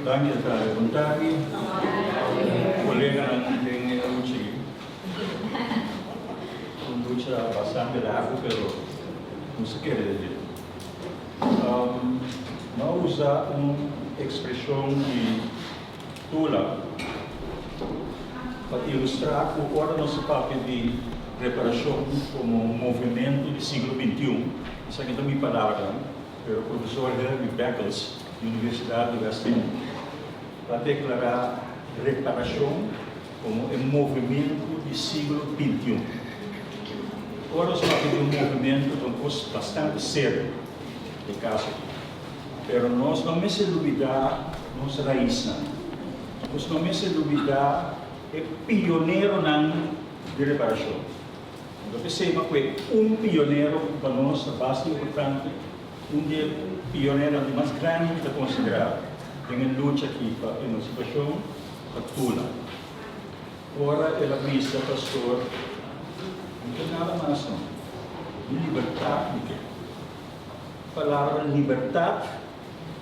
Danki Natalia. Bon tardi koleganan den e lucha aki. Un lucha bastante largu pero nos ta kere den dje. No a usa un ekspreshon di Tula pa ilustrá ku ora nos ta papia di reparashon komo movementu di siglo bintiun, esaki ta mi palabranan, pero profesor Herbie Beckles di Universidat di West Indies ta deklará reparashon komo e movementu di siglo bintiun. Ora nos papia di un movementu ta un kos bastante serio den kaso aki. Pero nos no mester lubidá nos raisnan. Nos no mester lubidá e pioneronan di reparashon. Anto p'esei pa kue un pionero ku pa nos ta basta importante, un di e pioneronan di mas grandi mi ta konsiderá den e lucha aki pa emansipashon ta Tula. Ora el a bisa pastor, Mi ke nada mas no, mi libertat mi ke. Palabra libertat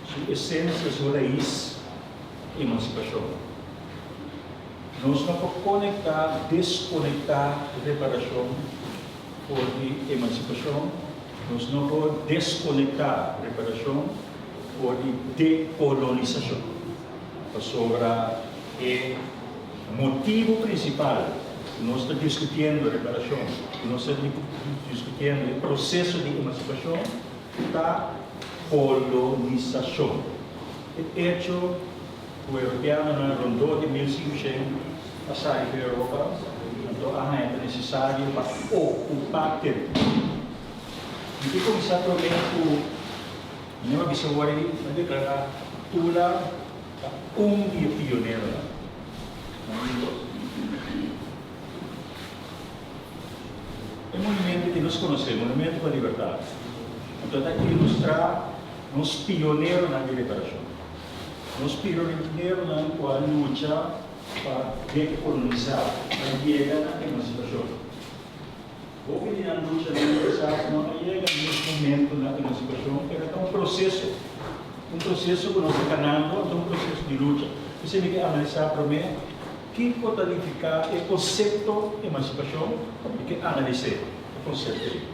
su esensia, su rais, emansipashon. Nos no por konektá, deskonektá reparashon for di emansipashon, nos no por deskonektá reparashon for di dekolonisashon, pasobra e motibu prinsipal ku nos ta diskutiendo reparashon, ku nos ta diskutiendo e proseso di emansipashon ta kolonisashon. E echo ku europeanonan rondó di 1500 a sali for Europa, anto a haña ta nesesario pa okupá teritorio. Mi ke kuminsá promé ku mi a bisa wòrdu a deklará Tula ta un di e pioneronan. E monumento ki nos konosé, Monumento pa Libertat, anto ta ilustrá nos pioneronan di reparashon, nos pioneronan ku a lucha pa dekolonisá, pa yega na emansipashon. Hopi di nan luchanan kisas no a yega mes momento na emansipashon, pero ta un proseso, un proseso ku nos ta kanando, ta un proseso di lucha. P'esei mi ke analisá promé. Kiko ta nifiká e konsepto emansipashon i ke analis'é e konsepto ei?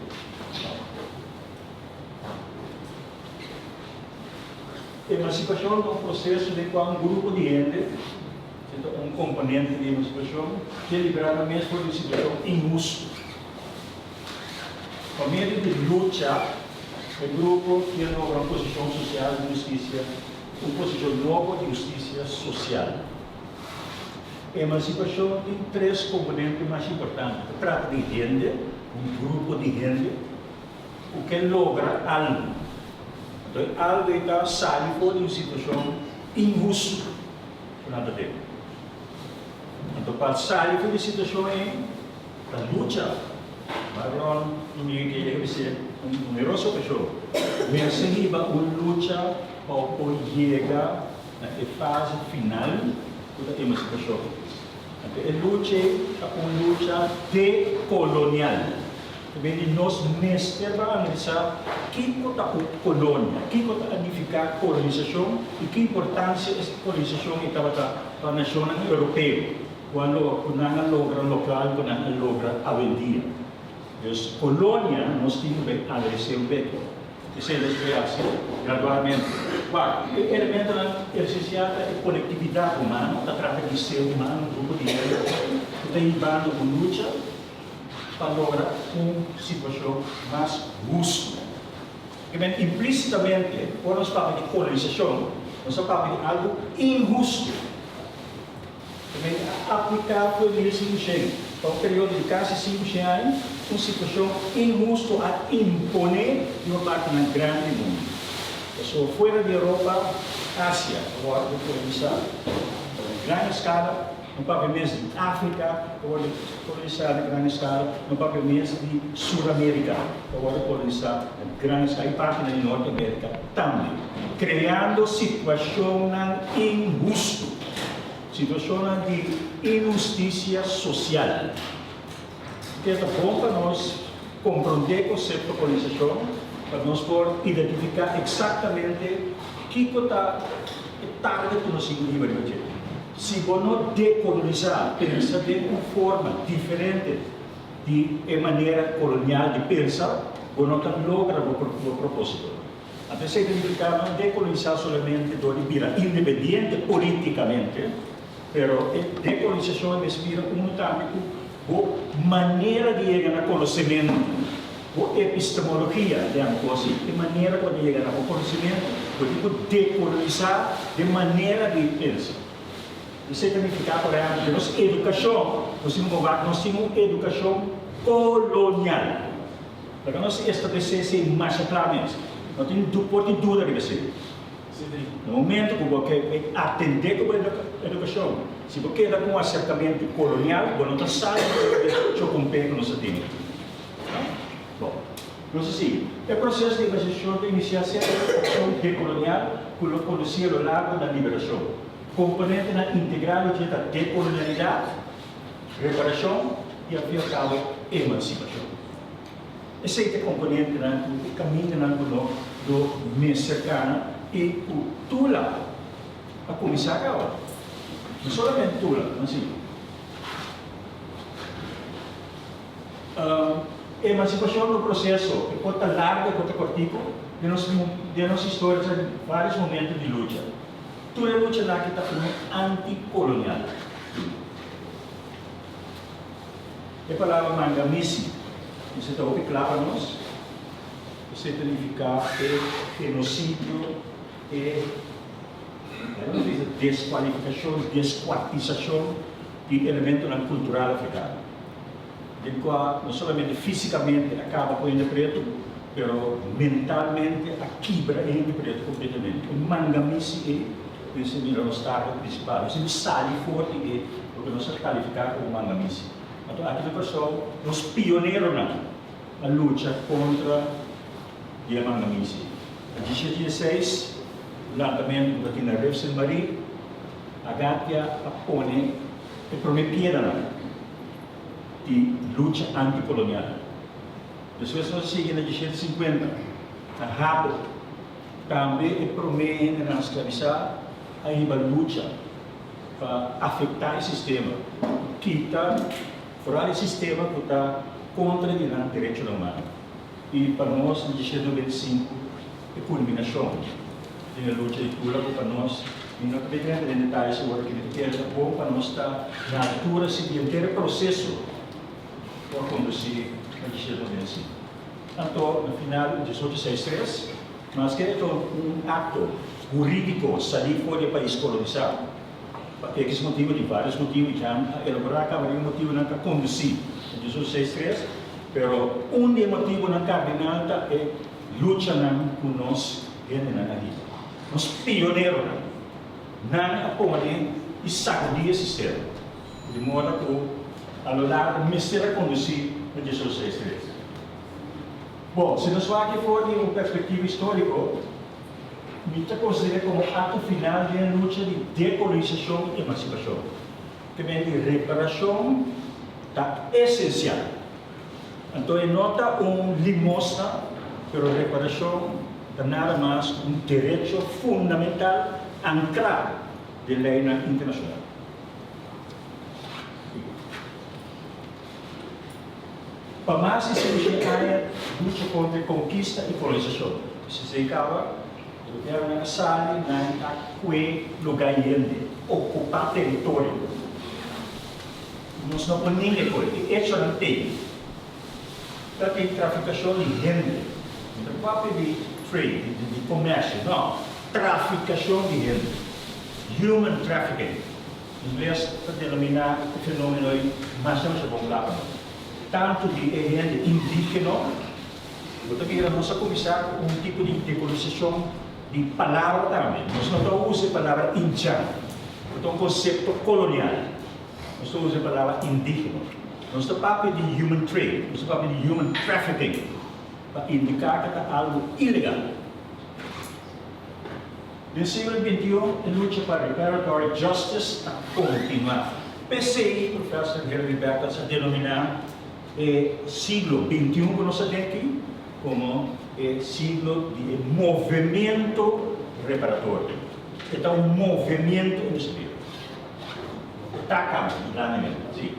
Emansipashon ta un proseso den kua un grupo di hende, e ta un komponente di emansipashon, ke liberá nan mes for di un situashon inhustu. Pa medio di lucha, e grupo kier logra un posishon sosial di hustisia, un posishon nobo di hustisia sosial. Emansipashon tin tres komponente mas importante. Ta trata di hende, un grupo di hende ku ke logra algu. Anto e algu ei ta sali for di un situashon inhustu ku nan ta den. Anto pa sali for di e situashon ei ta lucha. Marlon Domingue ke yega bis'é un numeroso okashon, Mester hiba un lucha pa bo por yega Na e fase final ku ta emansipashon. Anto e lucha ei ta un lucha dekolonial. Ta bini di nos mester pa analisá kiko ta un kolonia, kiko ta nifiká kolonisashon i ki importansia es kolonisashon ei tabata pa nashonnan europeo ku a ku nan a logra lokal ku nan a logra awendia. Dus kolonia nos tin ku bai analis'é un beko. Esei nos por hasi gradualmente. Wak, e elementonan esensial ta e kolektividat humano, ta trata di ser humano, un grupo di hende ku ta hibando un lucha pa logra un situashon mas hustu. Ke men implisitamente ora nos papia di kolonisashon, nos ta papia di algu inhustu. Tambe a apliká ku e 1500 pa un periodo di kasi 500 aña, un situashon inhustu a imponé riba partinan grandi di mundu. Pasobra fuera di Europa, Asia a wòrdu kolonisá na un gran eskala, no papia mes di Afrika a wòrdu kolonisá na gran eskala, no papia mes di Suramérika a wòrdu kolonisá na gran eskala i partinan di Norteamérika tambe, kreando situashonnan inhustu. Situashonnan di inhustisia sosial. Ke ta bon pa nos komprondé konsepto kolonisashon pa nos por identifiká eksaktamente kiko ta. E target ku nos tin ku hiba riba dje. Si bo no dekolonisá, pensa den un forma diferente di e manera kolonial di pensa, bo no ta logra bo propósito. Anto esei ta nifiká no dekolonisá solamente dor di bira independiente polítikamente, pero e dekolonisashon e mes bira unu tambe ku bo manera di yega na konosementu, bo epistemologia, yama kos así, e manera ku bo ta yega na bo konosementu, bo tin ku dekolonisá den manera di pensa. Esei ta nifiká, por ehèmpel, den nos edukashon, nos tin ku wak, nos tin un edukashon kolonial. Laga nos establesé esei masha kla mes. No tin por tin duda riba esei. Na momento ku bo ke atendé ku bo edukashon, si bo keda ku un aserkamentu kolonial, bo no ta sali for di e chokompé ku nos a tene. Bon, nos a sigui. E proseso di emansipashon ta inisiá serka di akshon dekolonial ku lo kondusí a lo largo na liberashon. Komponentenan integral di dje ta dekolonialidat, Reparashon i al fin al kabo emansipashon. Esei ta e komponentenan ku e kamindanan ku no lo mester kana i ku Tula a kuminsá kaba. No solamente Tula, no si. Emansipashon ta un proseso, e por ta largu, e por ta kòrtiku. Den nos den nos historia sa vários momento di lucha. Tur e luchanan aki ta unu antikolonial. E palabra mangamisi mester ta hopi kla pa nos. Esei ta nifiká e genosidio, e deskualifikashon, deskuartisashon di elementonan kultural afrikano, den kua no solamente físikamente a kaba ku hende pretu, pero mentalmente a kibra e hende pretu kompletamente. E mangamisi ei mester bira nos target prinsipal. Nos tin ku sali for di e loke nos a kalifiká komo mangamisi. Anto aki na Kòrsou nos pioneronan a lucha kontra di e mangamisi. Na diesshete-diesseis, lantamentu ku ta tin na Rif Sint Marie, Agatia a pone e promé piedranan di lucha antikolonial. Despues nos a sigui na diesshete-sinkuenta, na Hato, tambe e promé hendenan sklabisá a hiba lucha pa afektá e sistema, kita foral e sistema ku ta kontra di nan derechonan humano. I pa nos na 1995 e kulminashon di e lucha di Tula ku pa nos, mi no ta bin drenta den detaye si ora ki mi ta kere ta bon pa nos ta na altura si di henter e proseso ku a kondusí na 1995. Anto na final di 1863, maske e ta un akto hurídiko salí for di e pais kolonisá, pa ekis motibu, tin vários motibu, Jan a elaborá kaba di e motibunan ku a kondusí na 1863, pero un di e motibunan kardinal ta e luchanan ku nos hendenan a hiba, nos pioneronan. Nan a pone i sakudí e sistema, di moda ku a lo largo mester a kondusí na 1863. Bon, si nos wak for di un perspektiva históriko, mi ta konsider'é komo akto final den e lucha di dekolonisashon i emansipashon. Te men di reparashon ta esensial. Anto e no ta un limosna, pero reparashon ta nada mas ku un derecho fundamental ankrá den leinan internashonal. Pa mas di 600 aña lucha kontra e konkista i kolonisashon. Esei kaba, Europeonan a sali nan a kue lugá hende, okupá teritorio. Nos no por ninga e koi, e echonan tei. Ta tin trafikashon di hende. No ta papia di trade, di komersio, no. Trafikashon di hende. Human trafficking. Ingles ta denominá e fenómeno ei masha masha bon kla pa nos. Tantu di e hende indígeno, bo ta mira nos a kuminsá ku un tipo di dekolonisashon di palabra tambe. Nos no ta usa e palabra indjan, ku ta un konsepto kolonial. Nos ta usa e palabra indígeno. Nos ta papia di human trade, nos ta papia di human trafficking pa indiká ku ta algu ilegal. Den siglo bintiun e lucha pa reparatory justice a kontinuá. P'esei Professor Hilary Beckles a denominá e siglo bintiun ku nos ta den aki komo e siglo di e movemento reparatorio. E ta un movimiento in the spirit. E ta cambia grandemente, si.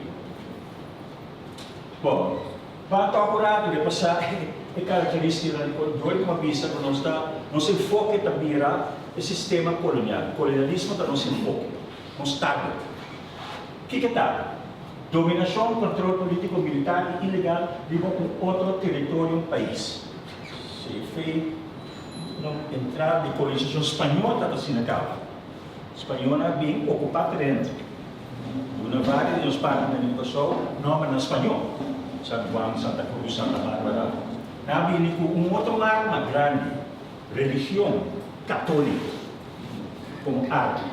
Bon, ban toca un rato repasa e caracteristicanan di dor cu mi a bisa cu nos ta, nos enfoke ta bira e sistema colonial. Colonialismo ta nos enfoke, nos target. Kiko ta? Dominacion, control politico, militar y ilegal riba un otro teritorio, un pais. Si no entrada di kolonisacion spañol ta asina caba. Spañolnan a bin ocupa tereno. Duna varios di nos partinan di Curaçao nombernan spañol, San Juan, Santa Cruz, Santa Barbara. Nan a bini cu un otro arma grandi, religion catolico como arma.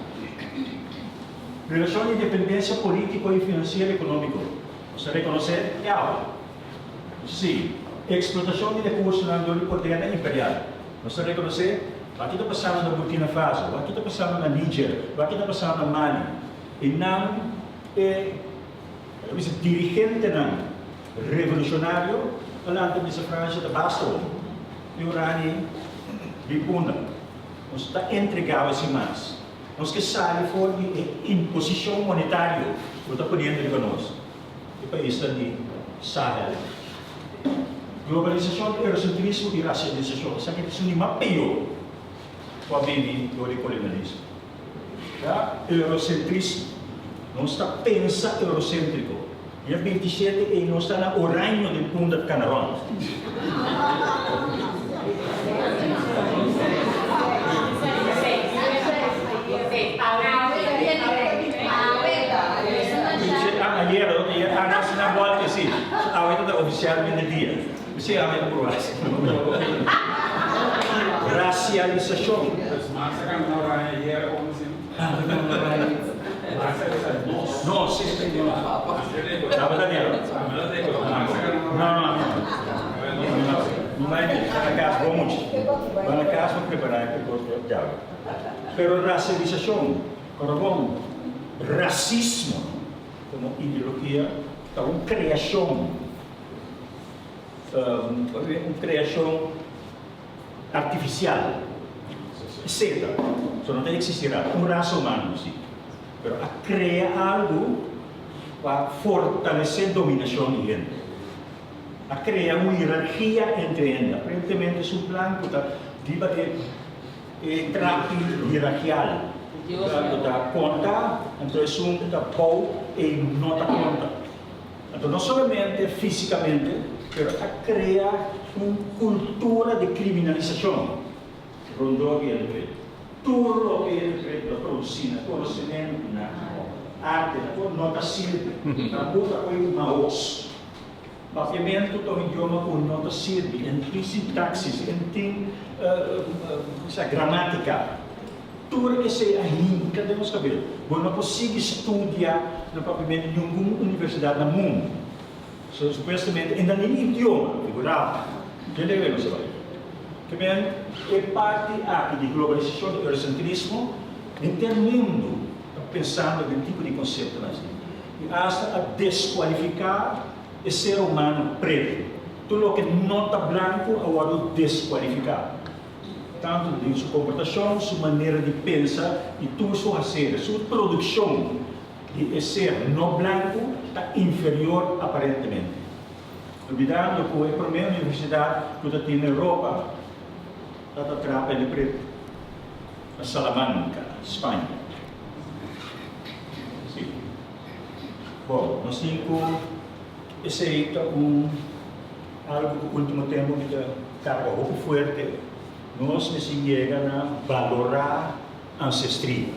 Relacion di independencia politico y financiero economico. Nos ta reconoce e awe. Sí, eksplotashon di rekursonan dor di podernan imperial. Nos ta rekonosé wak ta pasando na Burkina Faso, wak ta pasando na Niger, wak ta pasando na Mali. I nan e bisa dirigentenan revolushonario a lanta bisa Fransha ta basta awor. E orani bin punda. Nos ta entregá awor sin mas. Nos ke sali for di e imposishon monetario ku ta poniendo riba nos. E paisnan di Sahel. Globalisashon, eurosentrismo i rasialisashon, esaki ta esun di mas peor ku a bini dor di kolonialismo. Ya, eurosentrismo. Nos ta pensa eurosentriko. Dia 27 ei nos ta na Oraño den Punta Canaron. Ayer, ayer, ah, no, na bolta, sí. Awe ta oficialmente dia. Sí, awe ta por Racialisacion. No, sí. Tabata dia. No, no, no. No bai na cas bon mucho. Bai na cas pa prepara e cos djawe. Pero racialisacion, ora bon, racismo como ideologia ta un creacion, un creacion artificial. Esey ta. So no ta existi un rasa humano si. Pero a crea algo pa fortalece dominacion di hende. A crea un hierarkia entre hende. Aparentemente esun plan cu ta riba e e trapi hierarkial. Cu ta conta, anto esun cu ta bou ey no ta conta. Anto no solamente fisicamente, pero a crea un cultura di criminalisacion rondó di hende pretu. Tur loke hende pretu ta produci na conocimento, na arte, na tur, no ta sirbi. Ta buta cu e maos. Papiamentu ta un idioma cu no ta sirbi, en tin sintaxis, en tin gramatica. Tur esey a hinca den nos cabel. Bo no por sigui studia na papiamentu ningun universidad na mundo. So, supuestamente e na nin idioma, figurado. Kende ke nos a bai? Ke men e parti aki di globalisacion di eurocentrismo, henter mundo ta pensando den tipo di conceptonan asina. I asta a descualifica e ser humano preto. Tur loke no ta blanco a wordo descualifica. Tantu den su komportashon, su manera di pensa i tur su haser. Su produkshon di e ser no blanku ta inferior aparentemente. Olbidando ku e promé universidat ku ta tin na Europa ta ta traha pende pretu, na Salamanca, Spaña. Sí. Bon, nos tin ku esei ta un. Algu ku último tempu mi ta karga hopi fuerte, nos mester yega na balorá ansestria.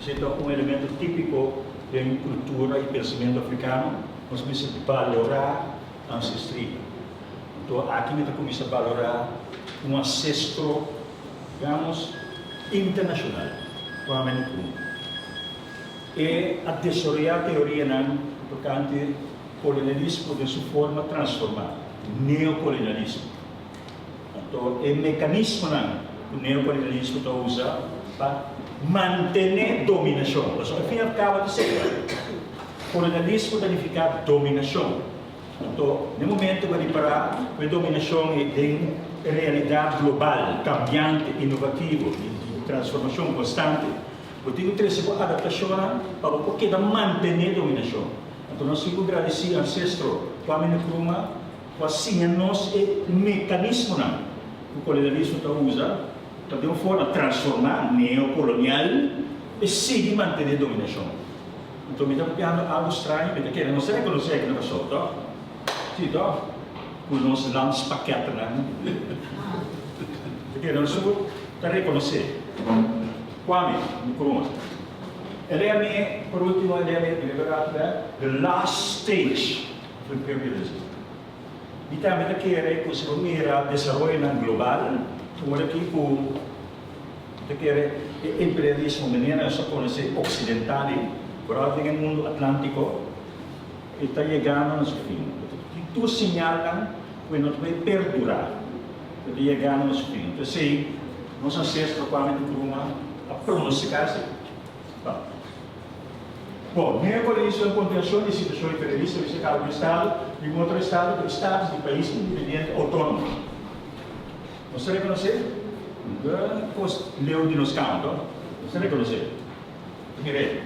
Esei ta un elemento típiko den kultura i pensamentu afrikano, nos mester balorá ansestria. Anto aki mi ta kuminsá balorá un ansestro, digamos, internashonal, Kwame Nkrumah. E a desaroyá teorianan tokante Kolonialismo den su forma transformá, neokolonialismo. Anto e mekanismonan ku neokolonialismo ta usa pa mantené dominashon, pasobra al fin i al kabo ta esei. Kolonialismo ta nifiká dominashon. Anto den momento ku a ripará ku e dominashon ei den e realidat global, kambiante, inovativo, di. transformashon konstante. Bo tin ku trese bo adaptashonnan pa bo por keda mantené dominashon. Anto nos tin ku gradisí ansestro Kwame Nkrumah ku a siña nos e mekanismonan ku kolonialismo ta usa pa den un forma transformá, neokolonial, e sigui mantené dominashon. Anto mi ta papiando algu straño, mi ta kere nos ta rekonosé aki na Kòrsou, tòg? Sí, tòg? Ku nos landspakketnan. Mi ta kere nos tur ta rekonosé. Kwame Nkrumah. E lei mi, por ultimo, e lei mi riba The Last Stage of Imperialism. Mi tambe ta kere ku si bo mira desaroyonan global, ora ki ku ta kere e imperialismo manera nos ta konosé oksidental ei, foral den e mundu atlántiko, e ta yegando na su fin. Tin tur señalnan ku e no ta bai perdurá, e ta yegando na su fin. P'esei nos ansestro Kwame Nkrumah a pronostiká esei. Bon, miércoles hizo un continuacion di situacion imperialista bisa cabo di estado di un otro estado cu status di pais independiente autonomo. Nos ta reconoce? Un cos leu di nos cama, to? Nos ta reconoce? Mira ei.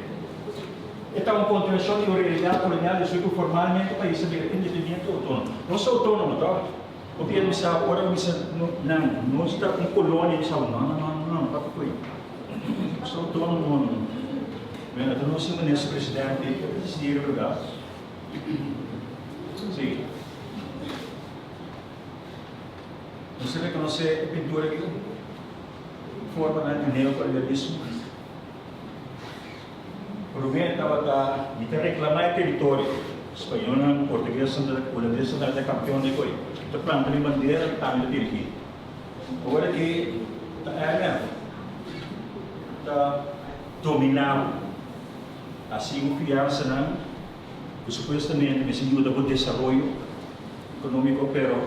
E ta un continuacion di un realidad colonial di su cu formalmente pais a bira independiente autonomo. Nos ta autonomo, to? Hopi a bisa, ora mi bisa nan, nos ta un colonia, mi bisa, no, no, no, no, no, papia cu ei. Nos ta autónomo no. Bueno, ta nos e minister presidente ta decidir verdad. Sí. Nos ta reconoce e pintura aki? Formanan di neocolonialismo. Prome tabata mi ta reclama e territorio. Spañolnan, portuguesnan, holandesnan tabata campeon di koe. Ta planta mi bandera, tambe ta dirigi. Awor aki ta IMF ta dominá bo. Hasi bo fiansanan ku supuestamente mester yuda bo desaroyo ekonómiko, pero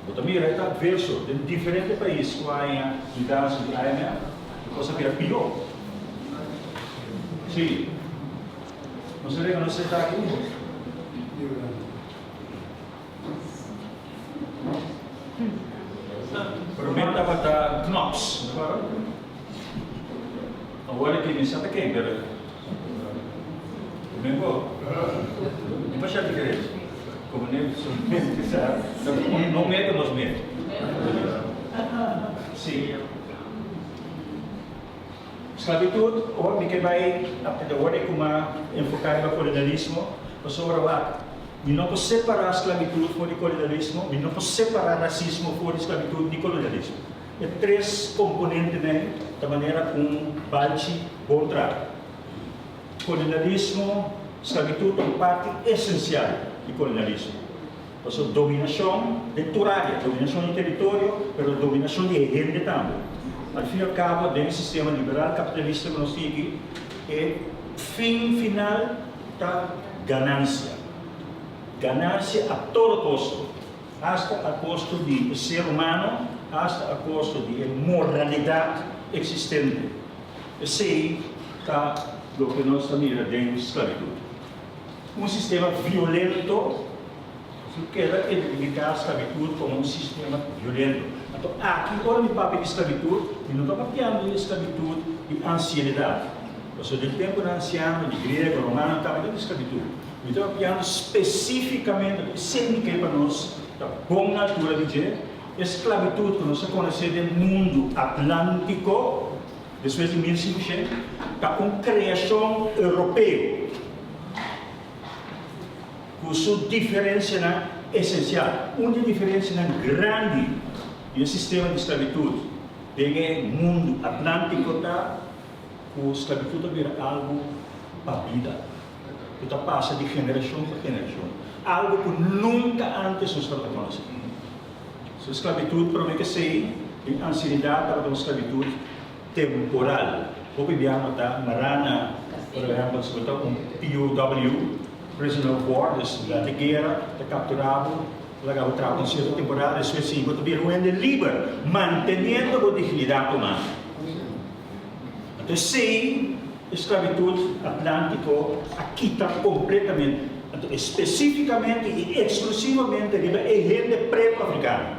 bo ta mira e ta adverso den diferente pais ku a haña yudansa di IMF, e kos a bira pió. Sí, nos ta rekonosé ta aki. Promé tabata Knops, no acorda? Awor aki mi sa ta ken, pero promé bo no masha diferencia. Como ne solamente sa no mete nos mete. Sí. Sklabitut, ora mi ke bai awor e kuma enfoká riba kolonialismo, pasobra wak, mi no por separá sklabitut for di kolonialismo, mi no por separá rasismo for di sklabitut ni kolonialismo. E tres komponentenan ta manera un balchi bon traha. Kolonialismo, sklabitut ta un parti esensial di kolonialismo. Pasobra dominashon den tur área, dominashon di teritorio, pero dominashon di e hende tambe. Al fin i al kabo, den e sistema liberal kapitalista ku nos tin aki, e fin final ta ganansia. Ganansia a todo kosto, asta a kosto di e ser humano, asta a kosto di e moralidat eksistente. Esei ta loke nos ta mira den sklabitut. Un sistema violento su keda identifiká sklabitut komo un sistema violento. Anto aki ora mi papia di sklabitut, mi no ta papiando di sklabitut di ansienidat. Pasobra den tempunan ansiano, di griego, romano tambe tabata sklabitut. Mi ta papiando spesífikamente, esei mi ke pa nos ta bon na altura di dje, e sklabitut ku nos a konosé den mundu atlántiko, Despues di 1500, ta un kreashon europeo ku su diferensianan esensial. Un di e diferensianan grandi di e sistema di sklabitut den e mundu atlántiko ta ku sklabitut a bira algu pa bida, ku ta pasa di generashon pa generashon, algu ku nunka ántes nos tabata konosé. Su sklabitut promé ke sei den ansienidat tabata un sklabitut temporal. Hopi biaha no ta mará na, por ehèmpel, si bo ta un POW, prisoner of war, dus durante guera ta kapturá bo, ta laga bo traha pa un sierto temporada, despues si bo ta bira un hende liber, manteniendo bo dignidat humano. Anto esei e sklabitut atlántiko a kita kompletamente, anto espesífikamente i eksklusivamente riba e hende pretu afrikano.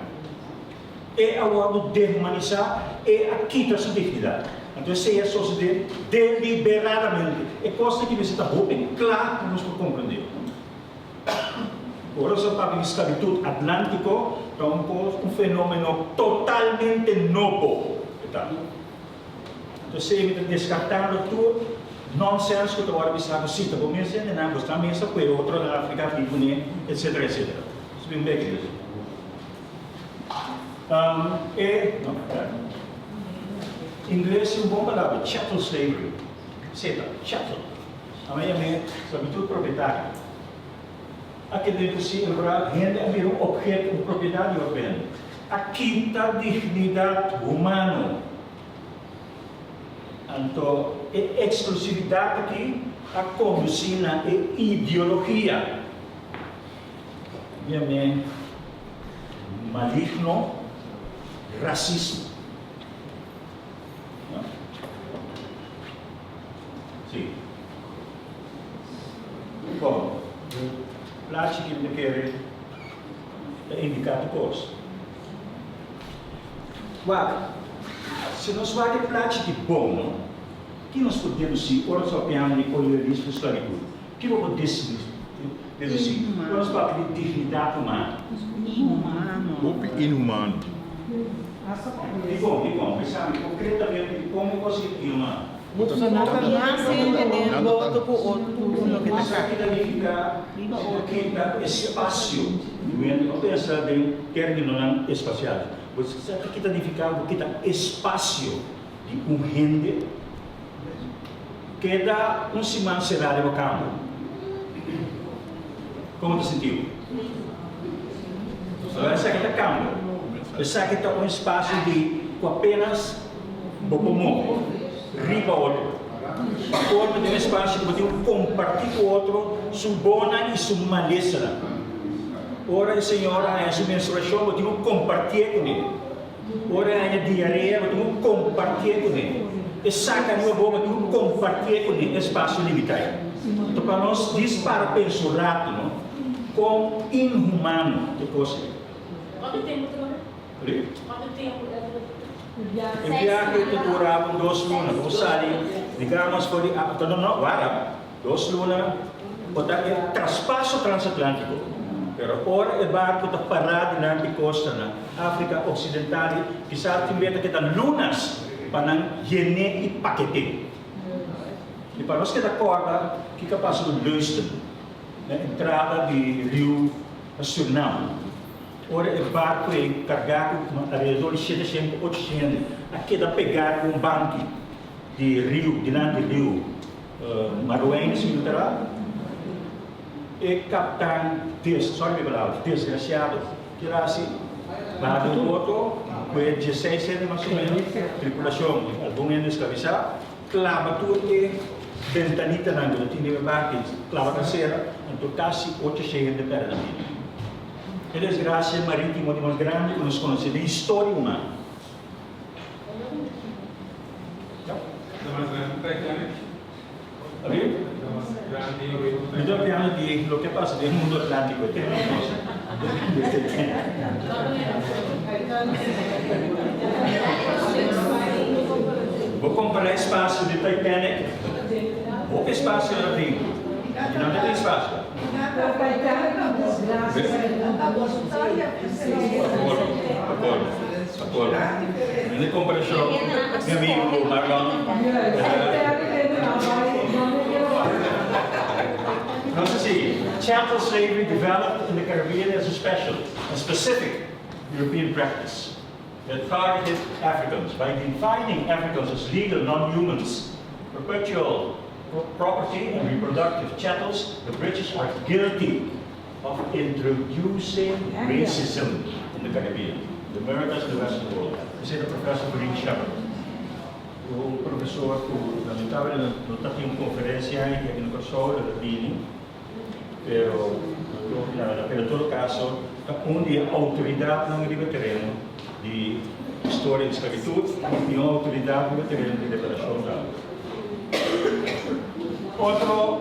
E a wòrdu dehumanisá, e a kita su dignidat. Anto esei a sosodé deliberadamente. E kosnan aki mester ta hopi kla pa nos por komprendé. Ora nos a papia di sklabitut atlántiko, ta un kos, un fenómeno totalmente nobo e ta. Anto esei mi ta deskartando tur nònsèns ku ta wòrdu bisá ku si ta bo mes hendenan, bo sta mesa ku e otro na Afrika bin kuné, etsetera, etsetera. Nos bin bek dus. E, no, Ingles tin un bon palabra, chattel slavery. Seta, chattel. Ame yam'é sklabitut propietario. A keda dedusi el ora hende a bira un obheto, un propiedat di otro hende. A kita dignidat humano. Anto e eksklusividat aki a kondusí na e ideologia. Yam'é maligno rasismo. No? Sí. Bon, plachi ki mi ta kere ta indiká tur kos. Wak, si nos wak e plachi ki bon, no, ki nos por dedusí ora nos papiando di kolonialismo i sklabitut? Ki bo por dedusí ora nos papia di dignidat humano? Hopi inhumano. Dikon? Dikon? Bisa mi konkretamente dikon bo por si inhumano? Esaki ta nifiká si bo kita espasio. No pensa den términonan espasial. Bo sa kiko ta nifiká bo kita espasio di un hende? Keda un siman será riba kama. Komo ta sinti bo? Awor esaki ta kambia. Esaki ta un espasio di ku apenas bo por move riba otro. Pa forma di un espasio ku bo tin ku kompartí ku otro su bonnan i su malesanan. Ora e señora haña su menstruashon bo tin ku kompartié kuné. Ora e haña diarea bo tin ku kompartié kuné. E saka riba bo, bo tin ku kompartié kuné e spasio limitá ei. Anto pa nos dis para pensa un ratu no, kon inhumano e kos ei. Kuantu tempu ta dura? Ri? Kuantu tempu ta dura? E biahe ta dura un dos luna. Bo sali digamos for di no no wara. Dos luna bo ta e traspaso transatlantico, pero ora e barco ta pará dilanti costa na Africa Occidental kisas tin beta keda lunas pa nan yené i paketé. I pa nos keda corda kiko a pasa ku Leusden na entrada di riu Surinam, ora e barco ei cargá ku alrededor di 700 800 hende a keda pegá ku un banki di riu dilanti riu. Maroen sintra e kaptan des, sorry pa e palabra, desgrasiado kila hasi baha den boto ku e dieseis hende mas o menos, tripulashon algun hende esklabisá, klaba tur e bentanitanan ku ta tin den e barki, klaba ta sera, anto kasi ocho shei hende pèrdè nan bida. E desgrasia marítimo di mas grandi ku nos konosé den historia humano. Mi ta piano di loke a pasa den mundo Atlantico e tempo nos Bo compara espacio di Titanic, hopi espacio nan tin, y nan ta tin espacio. Acuerdo. En e comparacion, mi amigo Marlon, Nos ta sigui, Chattel slavery developed in the Caribbean as a special and specific European practice that targeted Africans by defining Africans as legal non-humans, perpetual property and reproductive chattels, the British are guilty of introducing racism in the Caribbean, the Americas and the Western world. Esei ta Professor Verene Shepherd, un profesor ku lamentablemente no ta tin un konferensia aki na Kòrsou, lo ta bini, pero pero en todo kaso ta un di e outoridatnan riba e tereno di historia di sklabitut i un outoridat riba e tereno di reparashon tambe. Otro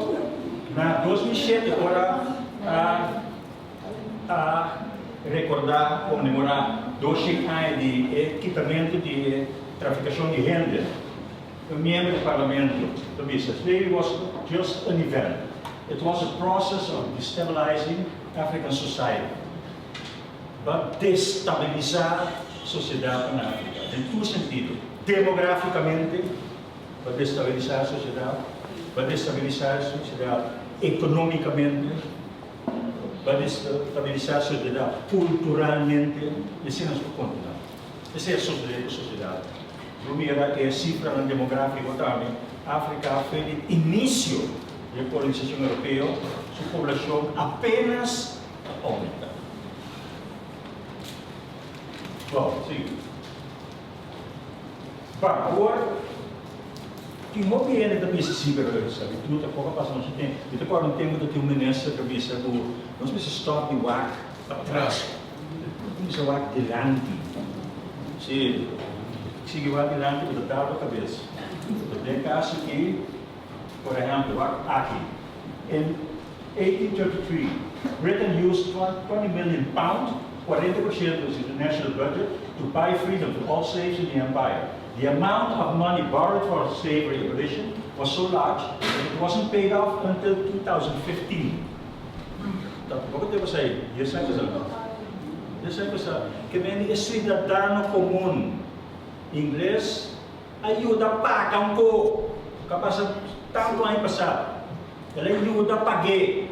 na 2007 ora a a rekordá, konmemorá. 200 aña di e kitamentu di trafikashon di hende, un miembro di parlamento ta bisa, "Slavery was just an event. It was a process of destabilizing African society." B'a destabilisá sosiedat na Afrika, den tur sentido. Demografikamente, b'a destabilisá sosiedat, b'a destabilisá sosiedat ekonómikamente, b'a destabilisá sosiedat kulturalmente, i asina nos por kontinuá. Esei a sosodé ku sosiedat. Bo mira e sifranan demográfiko tambe, Afrika for di inisio di e kolonisashon europeo, su poblashon apenas a oumentá. Bon, sigui. Ba, awor, tin hopi hende ta bisa si, pero esklabitut tampoko a pasa masha tempu. Mi ta kòrda un tempu ta tin un minister ta bisa ku nos mester stòp di wak patras, nos mester wak dilanti. Si, sigui wak dilanti bo ta dal bo kabes. Den kaso aki, por ehèmpel, wak aki. In 1833, Britain used 20 million pounds, 40% of its international budget, to buy freedom for all slaves in the empire. The amount of money borrowed for slavery abolition was so large that it wasn't paid off until 2015. Tampoko tempu esei, 10 aña pasá. 10 aña pasá. Ke men e siudadano komun ingles a yuda paga un kos ku a pasa tantu aña pasá. El a yuda pag'é.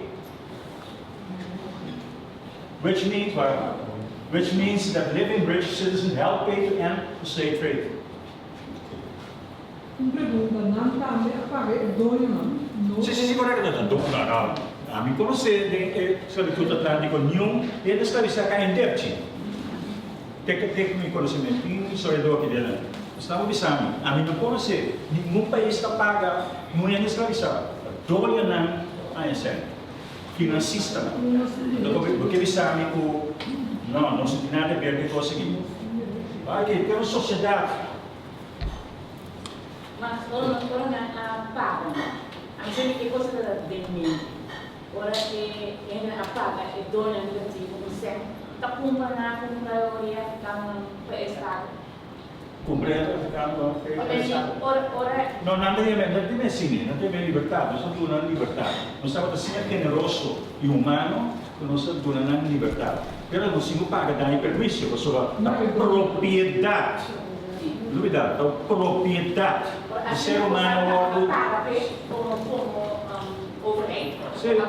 Which means, well, which means that living British citizens help pay to end the slave trade. Un pregunta, nan tambe a paga e doñonan, no? Si, korekto. No, no, no. Ami konosé den esklabitut atlántiko niun hende sklabisá kai en depchi. Te ku mi konosementu, tin un historiador aki den. Esta bisami, ami no konosé ningun pais ta paga niun hende sklabisá. Doñonan a esei. Finansistanan. Anto bo ke bisami ku no, no tin nada di ber ku e kos aki. Aki, tin un sosiedat. Mas ora nan a paga, ami sa e kos ta den mente. Ora e hende a paga e doño di katibu un sèn, ta kumpra nan ku mayoria afrikanonan pa e estado. Kumpra e afrikano pa e estado. Ora No, nan ta yama, nan tin asina, nan ta yama libertat. Nos a duna nan libertat. Nos tabata asina generoso i humano ku nos a duna nan libertat. Pero nos tin ku paga daño i perhuisio, pasobra ta propiedat. Lubida, ta propiedat. E ser humano wòrdu. Paga p'e komo overheid.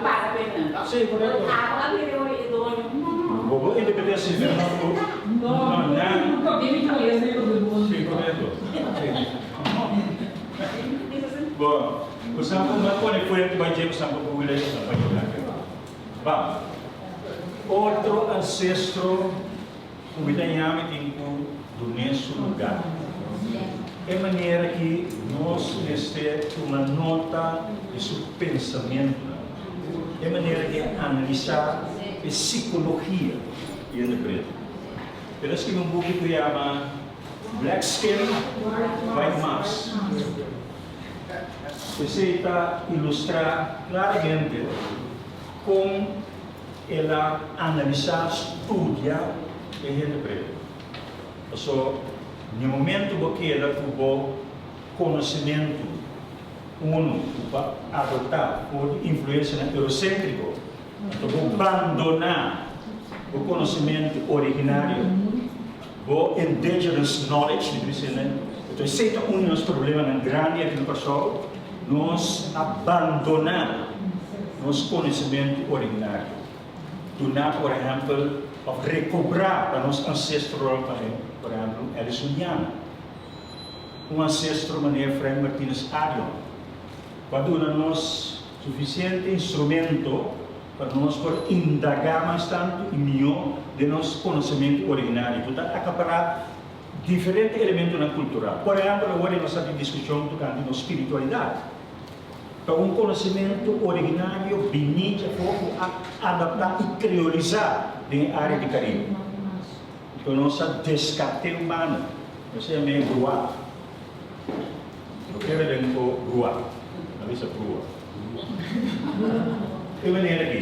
Paga p'e nan. Si, korekto. Abo a bira ora e doño. No. Bo independensia no. No, No, nan. nunka bini kabes Si, korekto. Si. Bon, usando un pone fuerte bai dje usando Google pa yuda. Ba. Otro ancestro ku mi ta yama tin ku dun'é su lugá. E manera ku nos mester tuma nota di su pensamentu. E manera ku analisá e sikologia di hende pretu. El a skirbi un buki ku yama Black Skin, White Mask. Esei ta ilustrá klaramente kon el a analisá, studia e hende pretu. So, na momento bo keda ku bo konosementu unu ku pa adoptá for di influensia euroséntriko, anto bo bandoná bo konosementu originario, bo indigenous knowledge, mi ta bisa, anto esei ta un di nos problemanan grandi aki na Kòrsou, nos a bandoná nos konosementu originario. Duna, por ehèmpel, òf rekobrá pa nos ansestronan, por ehèmpel, Edison Jan, un ansestro manera Frank Martinus Arion, pa duna nos sufisiente instrumento pa nos por indagá mas tantu i mihó den nos konosementu originario, ku ta akapará diferente elementonan kultural. Por ehèmpel, awor nos ta den diskushon tokante nos spiritualidat. Ta un konosementu originario biní djafó ku a adaptá i kreolisá den e área di Karibe. Anto nos a deskart'é un banda. Nos a yam'é brua. Lo kere den ku brua. A bisa brua. E manera aki,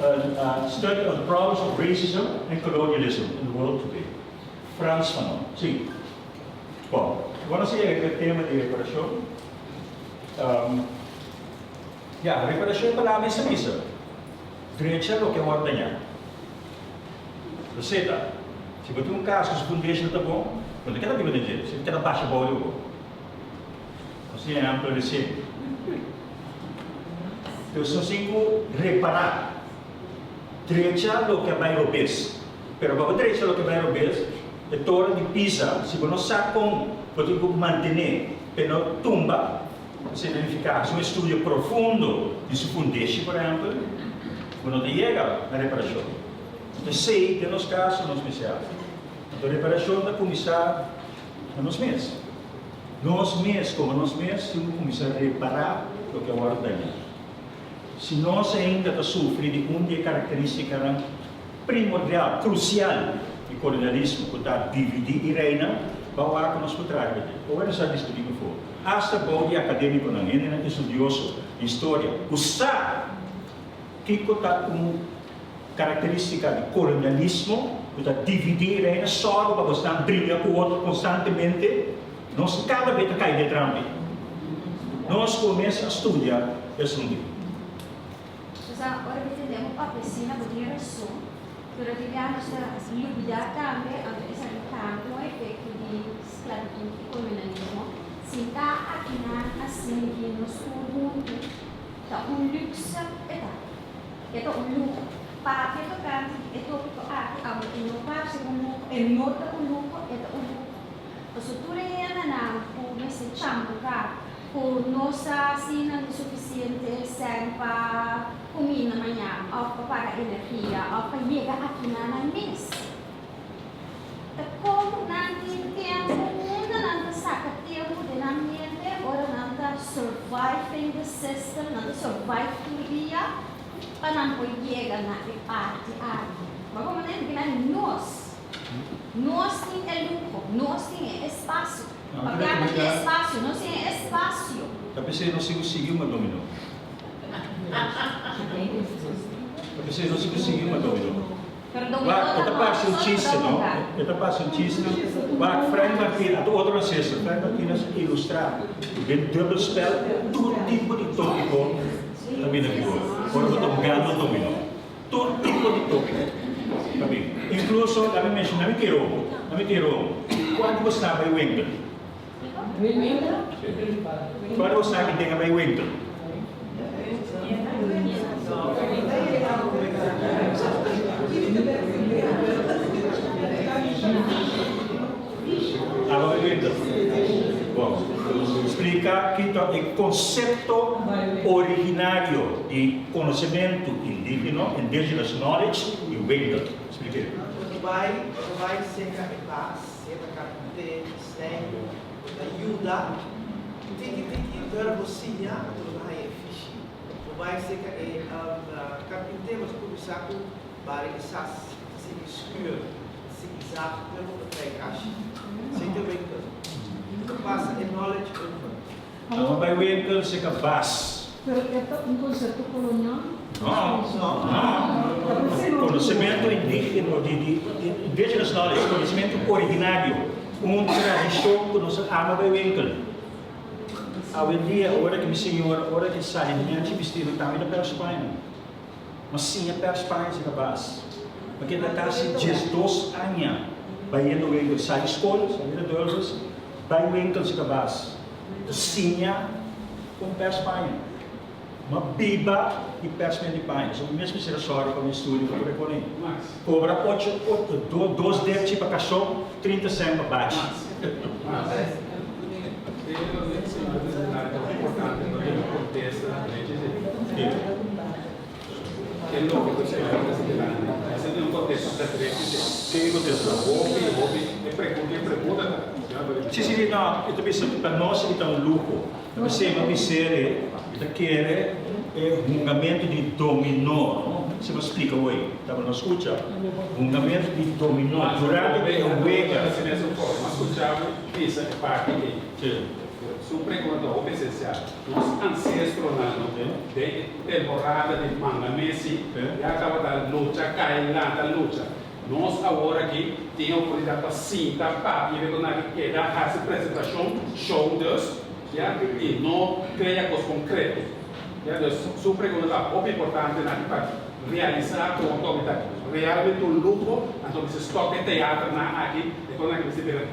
A study of the problems of racism and colonialism in the world today. Frantz Fanon. Sí. Bon, awor nos a yega ku e tema di reparashon. Ya, reparashon e palabra mes ta bisa, drecha loke a wòrdu dañá. Roseta, si bo tin un kas ku su fundashon ta bon, bo no ta keda biba den dje, bo ta keda basha bou di bo. Nos tin ehèmpel resien. Entonces nos tin ku repará, drecha loke a bai robes. Pero pa bo drecha loke a bai robes, e toren di Pisa, si bo no sa kon bo tin ku mantené p'e no tumba, Esei ta nifiká hasi un estudio profundo di su fundeshi, por ehèmpel, bo no ta yega na reparashon. Anto esei den nos kaso nos mester hasi. Anto reparashon ta kuminsá na nos mes. Nos mes komo nos mes tin ku kuminsá repará loke a wòrdu dañá. Si nos ainda ta sufri di un di e karakterístikanan primordial, krusial di kolonialismo ku ta dividí i reina, ba wak ku nos por traha riba dje. Ora nos a diskutí mefó, asta bou di akadémikonan, hendenan estudioso di historia ku sa kiko ta un karakterístika di kolonialismo ku ta dividí i reina, sòru pa bosnan bringa ku otro konstantemente, nos kada be ta kai den trampi. Nos ku mes a studia esun di. Osea, ora mi tende un papia asina, bo tin rason, pero di bia nos ta lubida tambe, anto esaki tambe ta un efecto di sclavitud y colonialismo. Sinta akinan asina di nos tur huntu ta un luxe e ta, e ta un luho. Papia tocante di e topico aki, aunke e no parce un luho, e no ta un luho, e ta un luho. Pasobra tur e hendenan cu mester chambuca Ku no sa si nan tin sufisiente sèn pa kuminda mañan òf pa paga energia òf pa yega aki na nan mes. Ta kon nan tin tempu? Unda nan ta saka tempu den nan mente ora nan ta surviving the system, nan ta survive tur dia pa nan por yega na e parti aki? Bo a komprende? Porque nan nos, nos tin e luho, nos tin e espasio. Papia no tin espasio, nos tin e espasio. Ta p'esei nos tin ku sigui uma dominó. Ta p'esei nos tin ku sigui uma dominó. Pero dominó Wak, e ta ta parse un solo chiste, no? dominga. E ta parse un chiste. Wak, Frank Martinez, anto otro ancestro, Frank Martinez a ilustrá ku den dubbelspel tur tipo di tópiko ta bini na vigor. Ora bo ta hungando dominó. Tur tipo di tópiko ta bin. Inkluso, laga mi menshoná mi tira obo, laga mi tira obo. Kuantu bo sa bai winkel? Kuantu bo sa ki den a bai winkel? Aba bai winkel? Bon, splika ki ta e konsepto originario di konosementu indígeno, indigenous knowledge, i winkel. Splik'é. Bo ta bai, bo ta bai serka e bas, serka karpinté, snij, bo ta yuda, tiki tiki dor bo siña, anto bo ta haña e fishi. Bo bai serka e karpinté, bo ta kuminsá ku bari e sas, ta sigui skür, ta sigui zag, dor bo ta trae kashi. Esei ta winkel. Bo ta pasa e knowledge over. Abo bai winkel serka bas. Pero e ta un concepto colonial? No, no. Conocemento indigeno, di di indigenous knowledge, conocemento originario, un tradicion cu nos a ama bai winkel. Awendia, ora cu mi señora, ora cu e sali nechi bistido, tambe ta pers paña. Ma siña pers paña serka bas. Ma keda casi 12 aña bayendo winkel, sali scol, sali na Dulles, bai winkel serka bas. Ta siña kon pers paña. Ma biba di persment di paña. So mi mes mester a sòru pa mi studio pa por e pone. Kobra ocho, dos depchi pa kason, 30 sènt pa bachi. Si, si, no, e ta bisa pa nos e ta un luho. Ta bisa mi bis'e, mi ta kere e hungamentu di dominó, no? Si bo splika hoy, tabata no skucha. Hungamentu di dominó durante e wega. Su pregunta hopi esensial. Nos ancestronan den e temporada di manga mesi ya tabata lucha, kai, lanta, lucha. Nos awor aki tin e oportunidat pa sinta, papia, i ku keda hasi presentashon, show dus, ja, i no krea kos konkreto. Ja, dus su pregunta ta hopi importante na pa realisá ku ta realmente un luho, anto mester stòp e teater na aki, i ku nan mester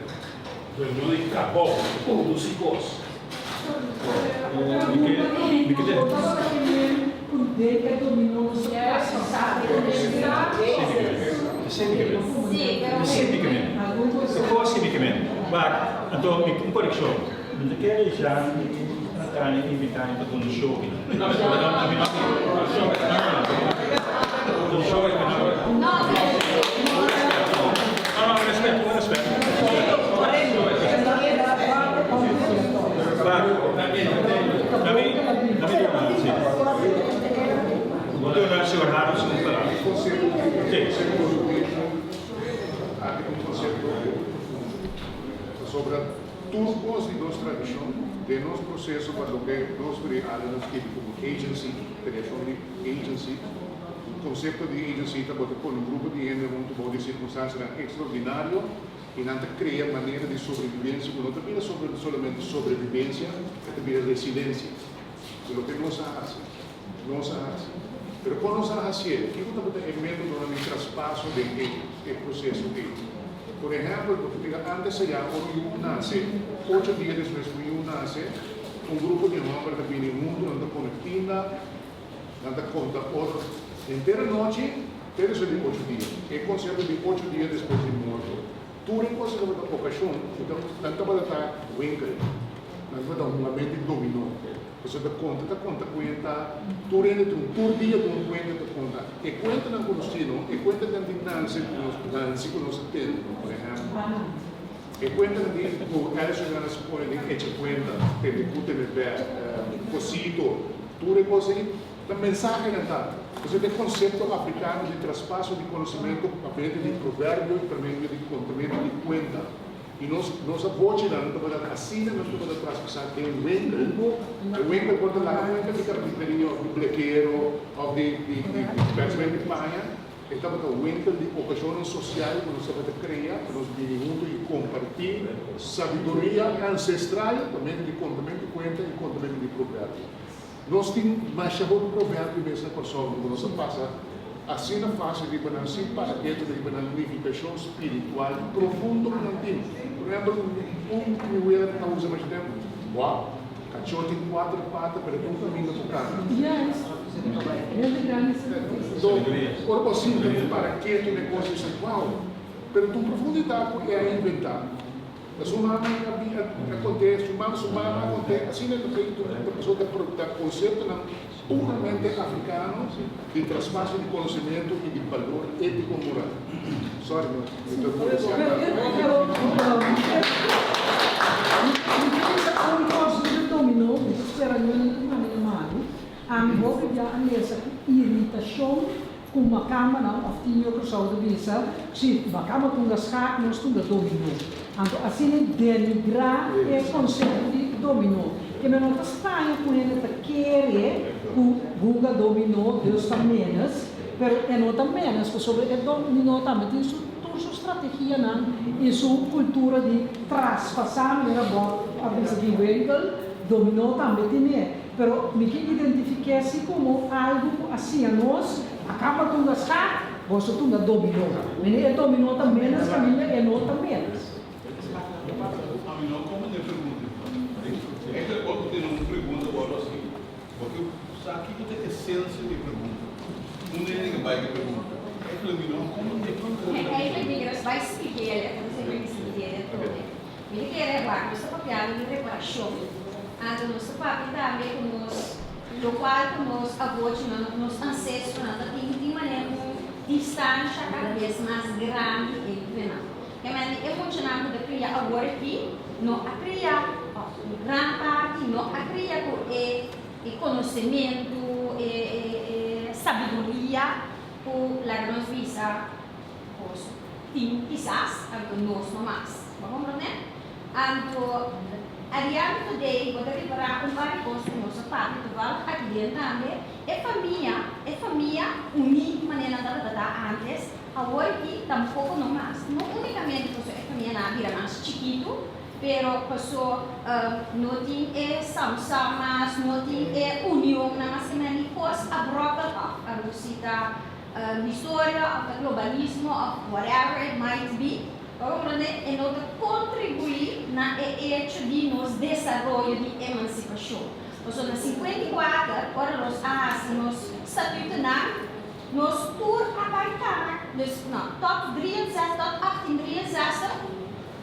reunion di trabou, produsí kos. Mi ke E dominó Sempre que Maar, anto, un korekshon. Mi ke ya Natania invitá pa un show. No, no, no, no, no. No, show, show. No, No, no, respet, respet. Maar, laat me doen, sí. Bo duna señor Harms un palabra. Konsepto Sí. Un konsepto sobre tur kos di nos tradishon, di nos proseso pa loke nos real nos skirbi komo agency, kreashon di agency. E konsepto di agency ta ku un grupo di hende huntu bou di sirkunstansia ekstraordinario i nan ta krea manera di sobrevivensia, ku no ta bira sobre, solamente sobrevivensia, ta bira resilensia. Loke nos a hasi, nos a hasi. Pero kon nos a hasi, kiko ta e método di traspaso di e proseso ei? Por ehèmpel, pasobra antes ya, ora un nase, 8 dia despues ku un nase, un grupo di hòmber ta bini huntu, nan ta pone pinda, nan ta konta otro. Henter anochi, te despues di 8 dia. E konsepto di 8 dia despues di morto. Tur e kos ku ta okashon, nan tabata winkel, nan tabata hungamento di dominó. Bo ta konta kuenta, tur hende tur dia un kuenta ta konta. E kuentanan konosí, no? E kuentanan di Nancy ku nos, Nancy ku nos tende, no? Por ehèmpel. E kuentanan di ku Alison Ganas pone di echa kuenta, tende ku tende be, kosito, tur e kos ei, ta mensahenan ta. Osea, e konsepto afrikano di traspaso di konosementu pa medio di proverbio i pa medio di kontamentu di kuenta. I nos abochinan tabata asina nos tabata traspasá den winkel. E winkel por ta laga winkel di karpinteria òf di blekero òf di pèrsment di paña. E tabata winkel di okashon sosial ku nos tabata krea, ku nos bini huntu i kompartí sabiduria ansestral pa medio di kontamentu di kuenta i kontamentu di proverbio. Nos tin masha hopi proverbio mes na Kòrsou, ku nos a pasa asina fásil riba nan sin para ketu riba nan nifikashon spiritual profundo ku nan tin. Por ehèmpel, un ku mi wela ta usa masha tempu, Wow, kachó tin kuater pata, pero un kaminda ku kana. Yes. Hende grandi So, ora bo sinta para ketu na kos, bisa, wow, pero tin profundidat ku e a inventá. Su mama a kont'é, su mama a kont'é, asina ta feito, e persona ta konseptonan puramente afrikano di traspaso di konosementu i di balor étiko moral. Sorry, no, mi ta Pero, un kos di dominó, mi ta spera no ta malu. Ami hopi ya a lesa ku iritashon ku makamba nan of tin otro sou di bisa, si makamba ta hunga schaak, nos ta hunga dominó. Anto asina denigrá e konsepto di dominó. Ke men no ta straño ku hende ta kere ku hunga dominó, dus ta menos, pero e no ta menos, pasobra e dominó tambe tin su tur su strategianan i su kultura di traspasá manera bo a bisa di winkel, dominó tambe tin e. Pero mi ke identifiká si komo algu ku asina nos makamba ta hunga schaak, boso ta hunga dominó. Mene e dominó ta menos, kaminda e no ta menos. Ami no komo de pregunta. Eigenlijk wat ik een pregunta wordt asina. Porque sabe kiko ta esensia di pregunta. Un hende bai ku pregunta. Eigenlijk mi no komo de pregunta. Eigenlijk mi ke bai splika, ku semper mi splika tur. Mi ke wak, nos ta papiando di reparashon. Anto nos ta papia tambe ku nos lokual ku nos abochinan, nos ansestronan, tin manera un distansia kada bes mas grandi entre nan. Ke men e muchanan ku ta kria awor aki, no a kria, oh, gran parti no a kria ku e konosementu, e sabiduria ku laga nos bisa os tin kisas, anto nos no mas. Bo komprondé? Anto, a dia di today, bo ta ripará un par di kos ku nos a papia toevallig aki den tambe, e famia uní manera nan tabata antes. Awor aki tampoko no mas. No únikamente pasobra e famianan a bira mas chikitu, pero paso no tin e samsam mas, no tin e unionnan mas. Many kos a brokkel af. Anto si ta historia of ta globalismo of whatever it might be, bo komprende, e no ta kontribuí na e echo di nos desaroyo di emansipashon. Pasobra na 54, ora nos a hasi nos statutonan, nos tur a bai kana, dus no, tot 63, tot 1863,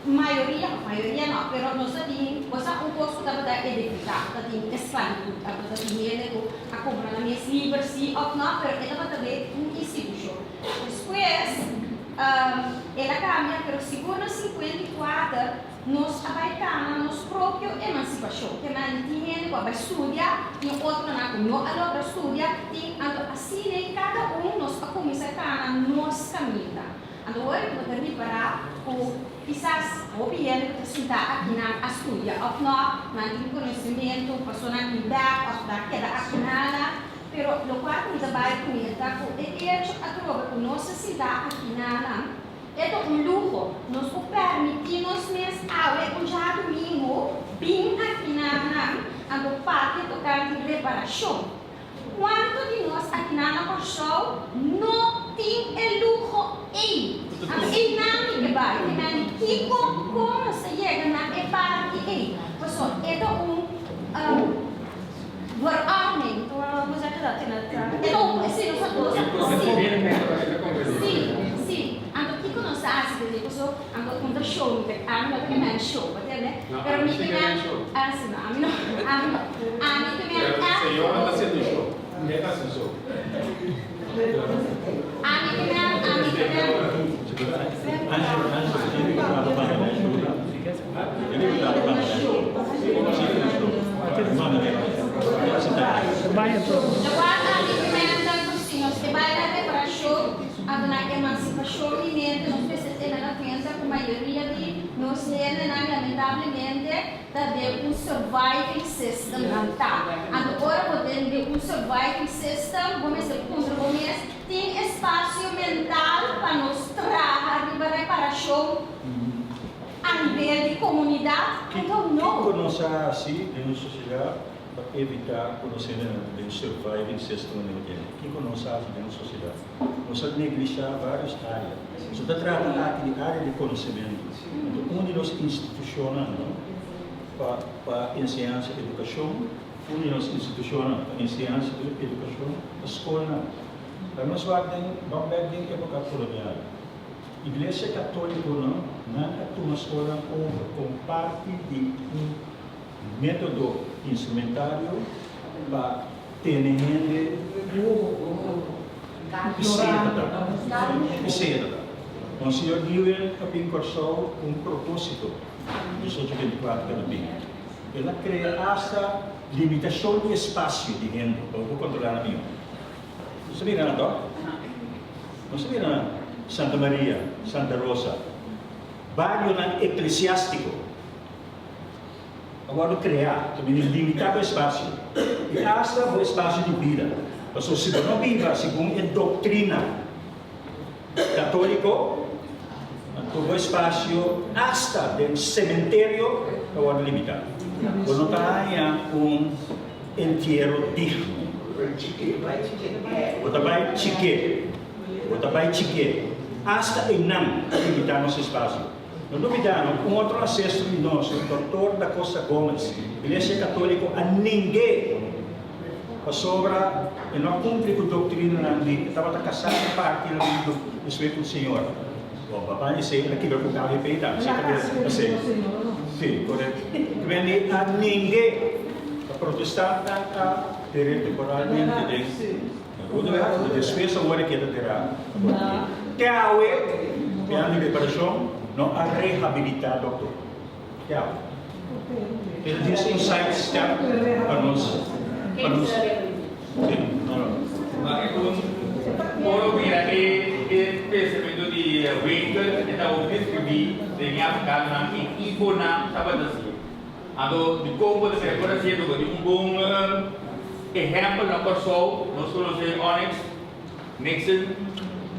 mayoria, mayoria no, pero nos ta tin, bo sa un kos ku tabata edifiká, ta tin esklabitut, anto ta tin hende ku a kumpra nan mes liber si òf no, pero e tabata be un institushon. Despues, el a kambia, pero sigur na 54 nos a bai kana nos propio emansipashon. Ke mende tin hende ku a bai studia, tin otronan ku no a logra studia, tin, anto asina ei kada un nos a kuminsá kana nos kaminda. Anto ora ku bo ta ripará ku kisas hopi hende ku ta sintá akinan a studia òf nò, nan tin konosementu, pasobra nan tin bèk òf nan keda akinana, pero lokual ku mi ta bai kuné ta ku e echo atrobe ku nos ta sintá akinanan e ta un luho. Nos por pèrmití nos mes awe un djadumingu bin akinanan anto papia tokante reparashon. Kuantu di nos akinan na Kòrsou no tin e luho ei? Anto einan mi ke bai, ke mende kiko kon nos ta yega na e parti ei? Pasobra e ta un verordening, hoe zeg je dat in het, e ta un, si, nos ta, si, si, si, anto kiko nos ta hasi desde pasobra anto un ta show mi ta, ami no ta ke mende show, bo tende? Pero mi ke mende, ah si no, ami no, ami no. Ami ke mi a Señora ta haciendo show. E ta haciendo show. Ami ke mi a, ami ke mi a. Angelo, Angelo, tiene que estar banda na show. Tiene que estar banda na show. Sí, na show. Manda ne. Lokual ami ke mi a ta ku si nos ke bai na reparashon, anto na emansipashon di mente nos mester tene na kuenta ku mayoria di nos hendenan lamentablemente ta den un surviving system nan ta. Anto ora bo den den un surviving system bo mester puntra bo mes, tin espasio mental pa nos traha riba reparashon a nivel di komunidat? I don't know. Kiko nos a hasi den nos sosiedat pa evitá ku nos hendenan den surviving system nan tene? Kiko nos a hasi den nos sosiedat? Nos a neglishá vários área. Nos ta trata aki di área di konosementu. Anto un di nos institushonnan no pa pa enseñansa edukashon, un di nos institushonnan pa enseñansa edukashon ta skolnan. Laga nos wak den ban bek den epoka kolonial. Iglesia Katoliko no nan a tuma skolnan over komo parti di un metodo instrumentario pa tene hende Esei ta ta. Esei ta ta. Monseñor Newell a bin Kòrsou ku un propósito, 1824 el a bin. El a krea asta limitashon di espasio di hende pa bo por kontrolá nan mihó. Nos a mira nan tòg? Nos a mira nan Santa Maria, Santa Rosa, barionan eklesiástiko. A wòrdu kreá ta bini limitá bo espasio i asta bo espasio di bida. Pasobra si bo no biba segun e doktrina katóliko, anto bo espasio asta den sementerio ta wòrdu limitá. Bo no ta haña un entiero digno. Bo ta bai chiké. Bo ta bai chiké. Asta einan ta limitá nos espasio. No dubida no, un otro ancestro di nos, Doctor da Costa Gomez, Iglesia Catolico a ning'é pasobra e no a cumpli cu doctrinanan di e tabata casá cu parti na di despues cu señora. Bon, papá di esey el a kibra cu KVP tambe, esey ta bira esey. Si, correcto. Wendy a ning'é pa protestantnan a der'é temporalmente den Roodeweg, despues awor e keda derá. Te awe, plan di reparashon no a rehabilitá doktor. Te awe. E ta djis un side step pa nos, pa nos. Sí, no, no. Ma e un ora mira e e pensamentu di Winkel e ta hopi deskribí den e afrikanonan e ibonan tabata si. Anto dikon bo ta mira ku ta siendo bo tin un bon ehèmpel na Kòrsou, nos konosé Onyx Nixon.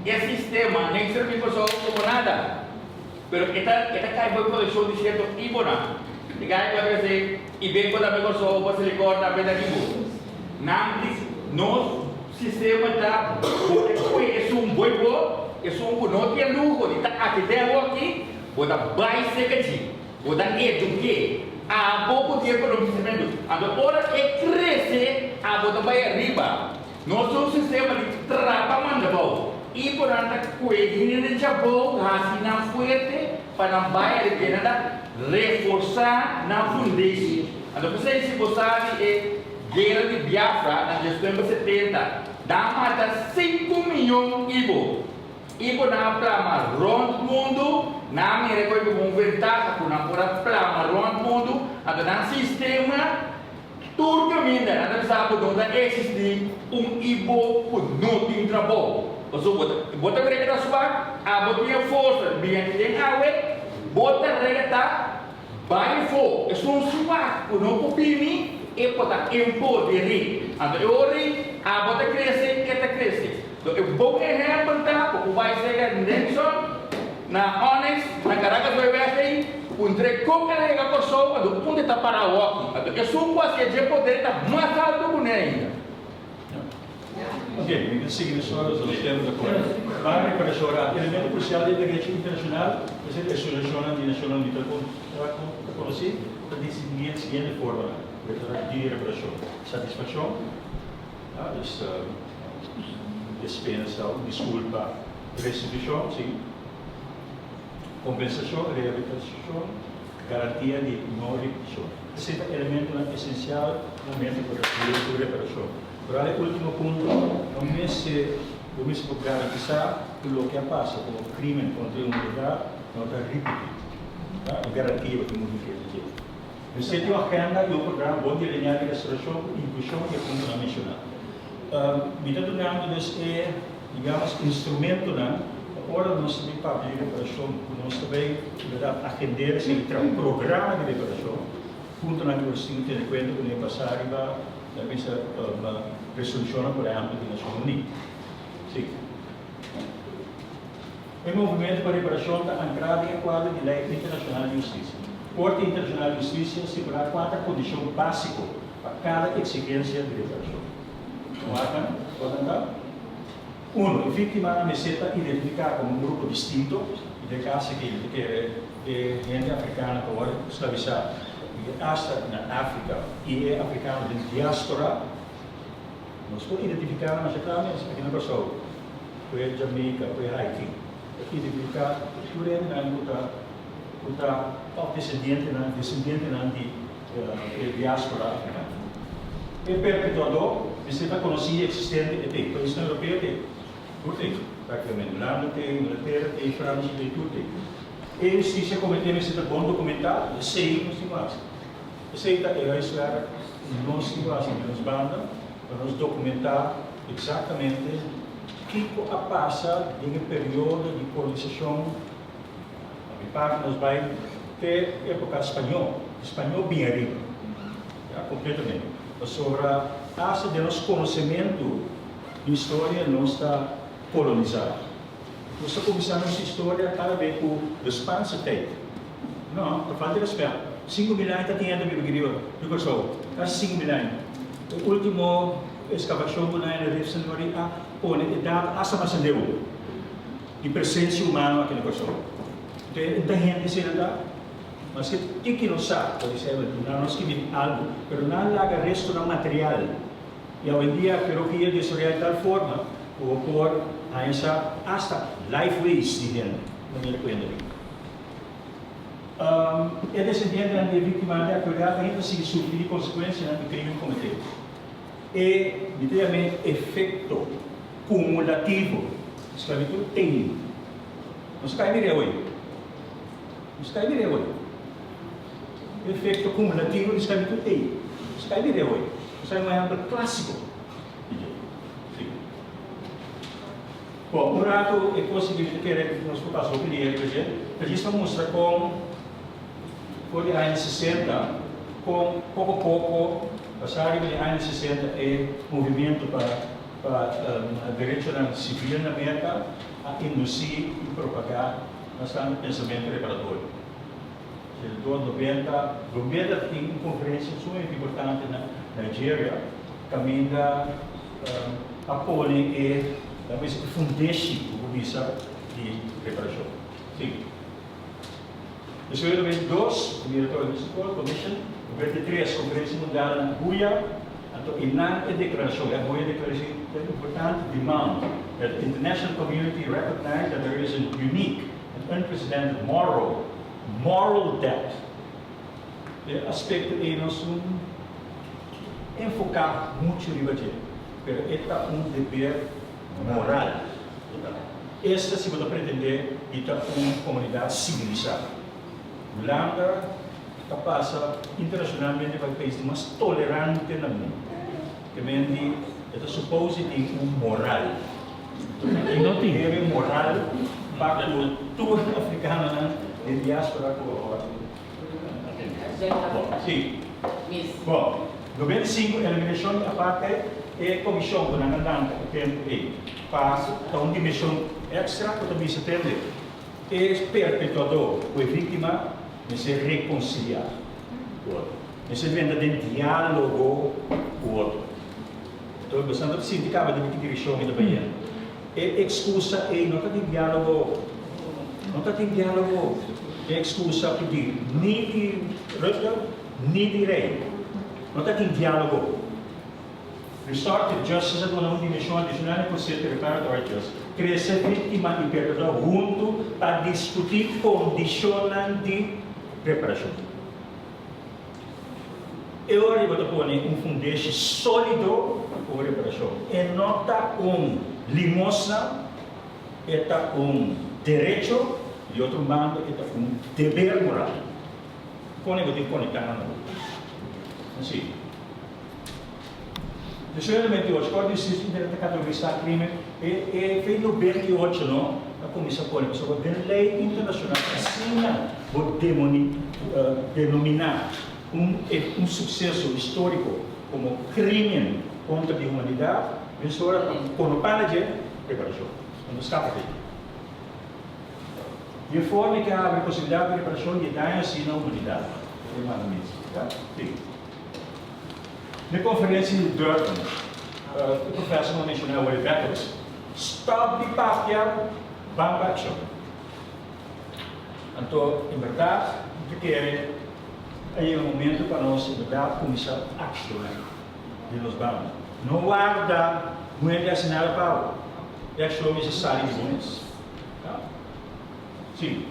E sistema no sirbi Kòrsou komo nada. Pero e ta e ta kai bo e produkshon di sierto ibonan. E gai ku a trese i ben ku tambe Kòrsou pa Selikor tambe ta ribo. Nan di nos sistema ta bo ta kohe esun boi bo, esun ku no tin luho di ta atendé abo aki, bo ta bai seka dji, bo ta eduk'é. Abo ku tin e konosamentu. Anto ora e krese abo ta bai ariba. Nos ta un sistema di trapa manda bou i por nan ta kue hende djabou hasi nan fuerte pa nan bai ariba nan ta reforsa nan fundeshi. Anto p'esei si bo sa di e guera di Biafra na 1970 nan mata 5 miyon Ibo. Ibo nan a plama rond mundu, nan a mira koe komo un ventaha ku nan por a plama rond mundu, anto nan sistema Tur kaminda nan ta bisa ku no ta eksistí un ibo ku no tin trabou. Pasobra bo ta bo ta rega ta swak, abo tin e forsa di bin aki den awe, bo ta rega ta bai afó. Esun swak ku no por bini, e por ta empoderí. Anto e ora ei abo ta krese, e ta krese. Anto e bon ehèmpel ta ku bo bai serka Nixon na Onyx, na Caracas bai wèg ei, Puntr'é kon el a yega Kòrsou, anto unda e ta pará awòki. Anto esun ku hasié dje poder ta mas altu ku ne ainda. Ok, mi ta sigui mesora so nos tempu ta kore. Ban repará ora, elemento krusial di e derecho internashonal ta ser resolushonnan di Nashonnan Uní ta konosí ta distinguí e siguiente formanan di reparashon, satisfakshon, dus despensa, diskulpa, restitushon, sigui. Kompensashon, rehabilitashon, garantia di no ripitishon. Esei ta elementonan esensial na momento ku ta hasi ku reparashon. Pero e ultimo punto, no mester bo mester por garantisá ku loke a pasa komo krimen kontra e humanidat no ta ripití. Ta e garantia ku tin muchu fiel di dje. Mester tin un agenda i un programa bon delineá di restorashon ku inklushon di e puntonan menshoná. Mi ta dunando dus e. Digamos, instrumentonan pa ora nos ta bin papia di reparashon ku nos ta bay berdad agendera esei traha un programa di reparashon, puntonan ku nos tin ku tene kuenta kuné basá riba ta bisa resolushonnan por ehèmpel di Nashon Uní. Sí. E movimento pa reparashon ta ankrá den e kuadro di lei internashonal di hustisia. Korte Internashonal di Hustisia stipulá kuater kondishon básiko pa kada eksigensia di reparashon. Wak kua nan ta? Uno, e víktimanan mester ta identifiká komo un grupo distinto, i den kaso aki mi ta kere e hende afrikano ku a wòrdu sklavisá i asta na Afrika i e afrikano den diáspora, nos por identifiká nan masha kla mes aki na Kòrsou, ku e Jamaica, ku e Haiti, ta identifiká tur hendenan ku ta ku ta òf desendientenan desendientenan di E diaspora afrikano. E perpetuadó mester ta konosí i eksistente e tei. Paisnan europeo tei. Tur tei. Praktikamente. Hulanda tei, Inglatera tei, Fransia tei, tur tei. E hustisia kometé mester ta bon dokumentá i esei nos tin ku hasi. Esei ta e huiswerk ku nos tin ku hasi di nos banda pa nos dokumentá eksaktamente kiko a pasa den e periodo di kolonisashon. Na mi parti nos bai te epoca spañó, di spañó bin ariba, ya, completamente. Pasobra hasta den nos conocemento di historia nos ta colonizá. Nos ta cuminsa nos historia cada be cu de Spaanse tijd. No, ta falta di respet. 5000 aña ta tin hende biba aki riba di Kòrsou, kasi 5000 aña. E ultimo excavacion cu nan a Rif Sint Marie a pone e data hasta mas aleu. Di presensia humano aki na Kòrsou. Enton e ta hende asina ta, maske tiki nos sa, por ehempel, nan no skibi algu, pero nan laga restonan material. I awendia arkeologia desaroyá di tal forma ku bo por haña sa asta life ways di hende, manera ku hende biba. E desendientenan di e víktimanan di aktualidat ainda ta sigui sufri di konsekuensianan di krimen kometé. E mi ta yam'é efekto kumulativo di sklabitut tei. Nos kai mir'é awor. Nos kai mir'é awor. E efekto kumulativo di sklabitut tei. Nos kai mir'é awor. Nos hay un ehèmpel klásiko di dje. Sí. Bon, un ratu e kos aki mi ta kere ku nos por pasa hopi dia riba dje, ta djis pa mustra kon for di aña 60 kon poko poko basá riba di aña 60 e movimiento pa. pa derechonan sivil na Merka a indusí i propagá nan stan pensamentu reparatorio. Dor 90, 90 tin un konferensia sumamente importante na Nigeria kaminda a pone e, laga bisa, e fundeshi ku por bisa di reparashon. Sí. Despues di 92, Miratorio di Support Commission, 93, Konferensia Mundial na Abuja, anto einan e deklarashon, e Abuja Declaration ta importante demand that the international community recognize that there is a unique and unprecedented moral, moral debt. E aspekto ei nos no enfoká muchu riba dje, pero e ta un deber moral. Esta si bo ta pretendé di ta un komunidat sivilisá. Hulanda ta pasa internashonalmente pa e pais di mas tolerante na mundu. Ke men di e ta supos di tin un moral. I no tin debe moral pa ku tur afrikanonan den diaspora ku awor a tende. Bon, si. Bon, 95 eliminashon di apartheid e komishon ku nan a lanta e tempu ei. Pa ta un dimension extra ku ta bisa tende e perpetuador ku e víktima mester rekonsiliá ku otro, mester drenta den diálogo ku otro. Enton boso ta sinti kaba den ki direkshon mi ta bayendo. E ekskusa ei no ta tin diálogo, no ta tin diálogo. E ekskusa ku di ni di Rutte ni di Rei no ta tin diálogo. Restorative Justice a duna un dimenshon adishonal na e konsepto di Reparatory Justice, trese víktima i perpetrador huntu pa diskutí kondishonnan di reparashon. E ora ei bo ta pone un fundeshi sólido pa un reparashon. E no ta un limosna, e ta un derecho, di otro banda e ta un deber moral. Kon e bo tin konektá nan otro? Así. Despues di 98, Korte di Hustisia Interna ta kategorisá krimen e e fe 98 no a kuminsá pone pasobra den lei internashonal asina bo demoni denominá un un sukseso históriko komo krimen kontra di humanidat mesora ta kono pana dje reparashon no ta skapa di e forma ke abri posibilidat di reparashon di e daño asina na humanidat e manda mes ya sí. Na e konferensia di Durban, e profesor a menshoná Wally Beckles, Stòp di papia, ban pa akshon. Anto, en bèrdat, mi ta kere a yega momentu pa nos en bèrdat kuminsá akshoná di nos banda. No warda muhé hasi nada pa bo. E akshon mester sali di bo mes. Sí.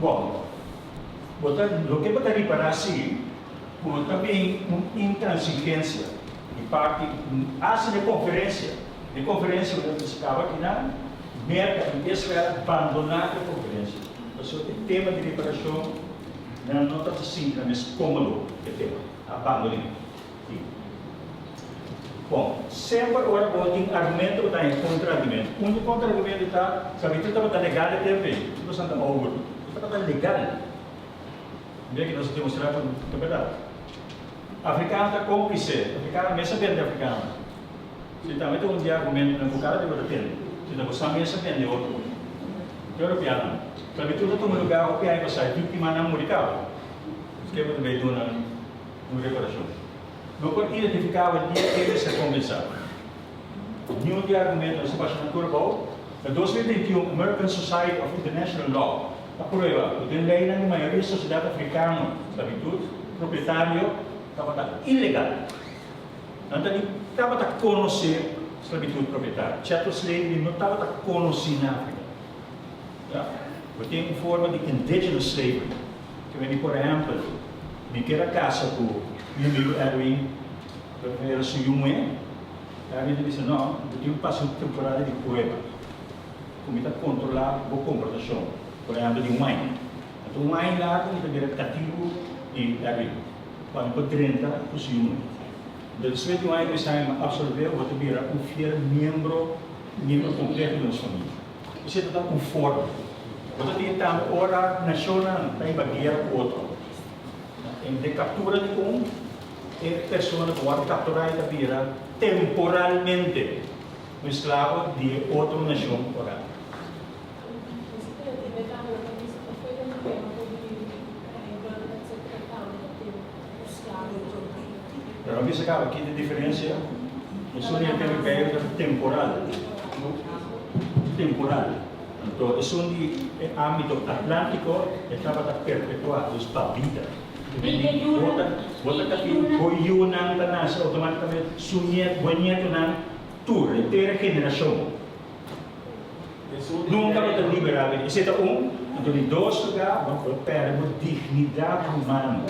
Bon, bo ta, loke bo ta ripará si ku ta bin un intransigensia di parti hasta di e konferensia. E konferensia ku ta kaba kinan, Merka i Israel bandoná e konferensia pasobra e tema di riparashon nan no ta sinti nan mes kómodo ku e tema, a bandoné. Bon, semper ora bo tin argumento bo ta haña kontra-argumento. Un di kontra-argumento ta, Sklabitut tabata legal e tempu ei, tur esnan ta over. E tabata legal. Mira ki nos a demostrá ku ta bèrdat. Afrikano ta kómplise, afrikano mes a bende afrikano. Si tambe ta un di e argumentonan ku kada di bo ta tende. Si ta bo sa mes a bende otro. Europeanonan. Sklabitut a tuma lugá hopi aña pasá, e víktimanan a muri kaba. Esei bo ta bay duna un reparashon. No por identifiká awendia ken mester kompensá. Niun di e argumentonan sa basha nan tur abou. Na 2021, American Society of International Law a prueba ku den leinan di mayoria sosiedat afrikano sklabitut propietario tabata ilegal. Nan ta di tabata konosé sklabitut propietario. Chattel slavery no tabata konosí na Afrika. Ya. Bo tin un forma di indigenous slavery. Ke meni por ehèmpel, mi kier a kasa ku mi amigu Edwin, pero mi era su yu muhé. Edwin ta bisa, No, bo tin ku pasa un temporada di prueba ku mi ta kontrolá bo komportashon, por ehèmpel di un aña. Anto un aña largu mi ta bira katibu di Edwin pa mi por drenta ku su yu muhé. Anto despues di un aña mi sa mi a apsolvé, bo ta bira un fiel miembro, miembro kompleto di nos famia. Esei ta ta un forma. Bo ta tin tambe ora nashonnan ta hiba guera ku otro. En de kaptura di un. E persona ku wòrdu kapturá i ta bira temporalmente un esklabo di e otro nashon ora. Pero a bisa kaba ki ta e diferensia? Esun di e tempu Beibel ta temporal, temporal. Anto esun di e ámbito atlántiko e tabata perpetuá, dus pa bida. Bo ta bo ta kapi bo yunan ta nase outomátikamente su niet bo nietonan tur henter generashon. Nunka bo ta liberá di esei ta un. Anto di dos lugá bo por pèrdè bo dignidat humano.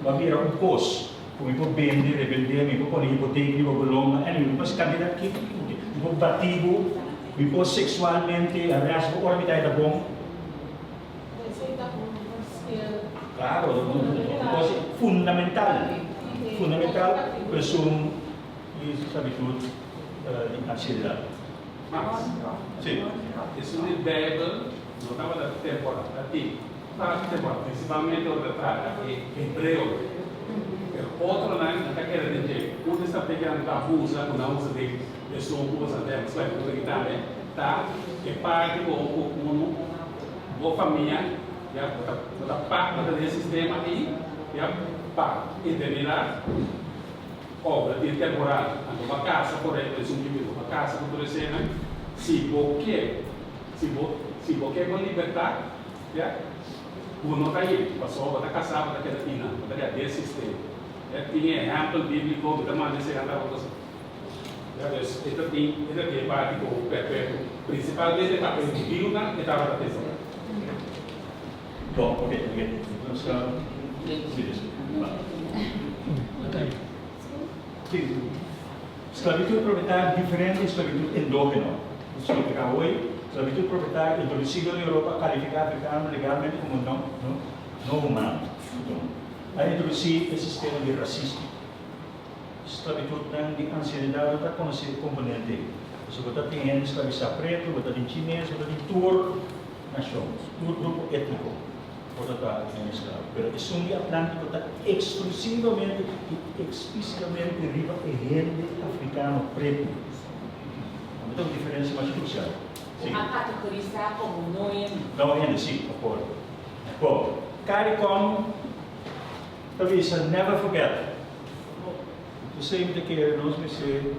Bo a bira un kos ku mi por bende, rebendé, mi por pone hipoteka riba bo lomba, anyway mi por hasi kantidat kiko ku mi ke. Mi por bati bo, mi por seksualmente harass bo ora mi ta e ta bon. Claro, un kos fundamental, fundamental ku esun di sklabitut di ansiedad. Max, Sí. Esun di Bijbel no tabata temporal, ta tin parti temporal, principalmente ora ta trata e hebreonan. Pero otronan nan ta keda den dje. Un di estrategianan ku ta usa, ku nan usa den esun ku boso a dema sklabitut aki tambe, ta e parti ku unu Bo famia ya bo ta bo ta parti den e sistema ei ya pa eternidad of bo ta tin temporal anto bo a casa por ehempel esun ki bo a casa ku tur eseinan si bo ke si bo si bo ke bo libertad ya bo no ta yen pasobra bo ta casa bo ta keda ina bo ta keda den e sistema ya tin e ehempel biblico mi ta manda eseinan ta bo. Ya dus, e ta tin, e ta tin e parti ku perpetuo. Prinsipalmente pa e hudiunan e tabata temporal. Bon, ok, ok. Nos ta si disculpa. Si. Sklabitut propietario diferente di sklabitut endógeno. Nos splika hoy, sklabitut propietario introdusido na Europa a kalifiká afrikano legalmente komo no, no, no humano. A introdusí e sistema di rasismo. Sklabitutnan di ansianidat no ta konosé e komponente ei. Pasobra bo ta tin hende sklabisá pretu, bo ta tin chines, bo ta tin tur nashon, tur grupo étniko por ta ta hende sklabo. Pero esun di Atlántiko ta eksklusivamente i eksplísitamente riba e hende afrikano pretu. Anto ta un diferensia masha krusial. Ku a kategorisá komo no hende. No hende, sí, akuerdo. Bon, Caricom ta bisa never forget. P'esei mi ta kere nos mester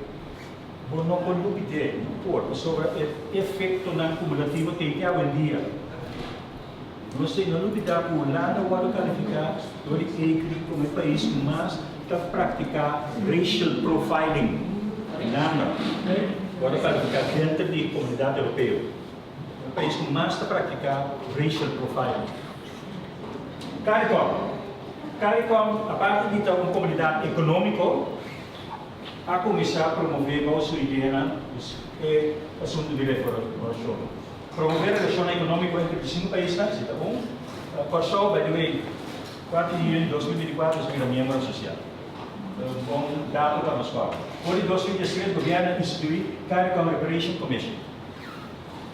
bo no por lubid'é, no por, pasobra e efektonan kumulativo tin te awendia. Nos tin no lubidá ku Hulanda wòrdu kalifiká dor di ECRI komo e pais ku mas ta praktiká racial profiling. Hulanda wòrdu kalifiká denter di komunidat europeo e pais ku mas ta praktiká racial profiling. Caricom. Caricom, aparte di ta un komunidat ekonómiko, a kuminsá promové bou su ideanan e asuntu di reformashon. Promové relashonnan ekonómiko entre di sinku paisnan, esei ta un. Kòrsou, by the way, kuater di yüni 2024 nos a bira miembro asosiá. Un bon dato pa nos kòrda. For di 2013 gobièrnu a instituí Caricom Reparation Commission.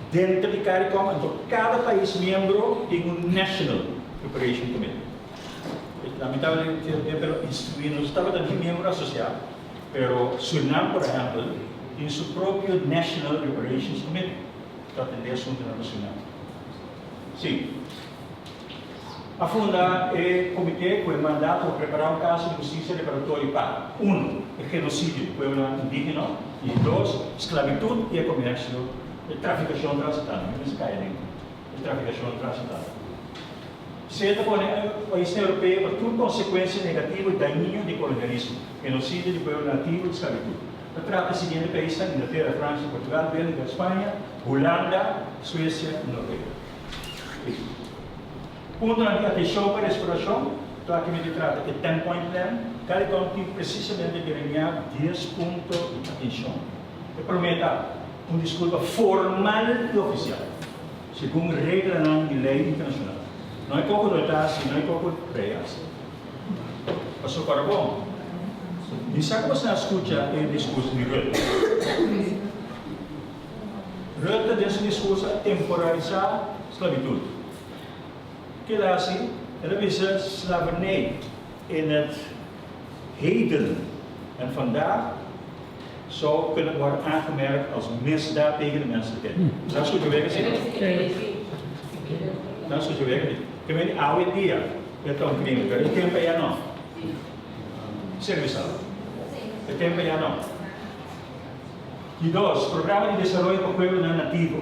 Denter di Caricom anto cada pais miembro tin un National Preparation Committee. Lamentablemente pero instrui nos tabata ni miembro asocia, pero Surinam por ehempel tin su propio National Reparations Committee ta atende asuntonan di Surinam. Si. A funda e comite cu e mandato pa prepara un caso di husticia reparatorio pa, uno, e genocidio di pueblonan indigeno y, dos, sclavitud y e comercio, e traficacion transatlántico. Mi mester caya den e traficacion transatlántico. Esey ta pone e paisnan europeo pa tur consecuencia negativo y dañino di colonialismo, genocidio di pueblo nativo y sclavitud. Ta trata e siguiente paisnan, Inglaterra, Francia, Portugal, Bélgica, Spaña, Hulanda, Suecia y Noruega. Puntonan di atenshon pa restaurashon, Ta aki mi ta trata e Ten Point Plan. Caricom tin presisamente delineá dies punto di atenshon. E promé ta un diskulpa formal i ofisial, segun reglanan di lei internashonal. No e koko no ta hasi, no e koko rei hasi. Pasobra para bon, mi sa ku boso a skucha e diskurso di Rutte. Rutte den su diskurso a temporalisá sklabitut. Keda hasi? El a bisa slavernij in het Heden en vandaag zou kunnen worden aangemerkt als misdaad tegen de menselijkheid. Dat is goed werk, zie Dat is goed werk. Ke men awendia e ta un crimen, pero e tempo ya no. Servicial. E tempo ya no. Di dos, programa di desaroyo pa pueblonan nativo.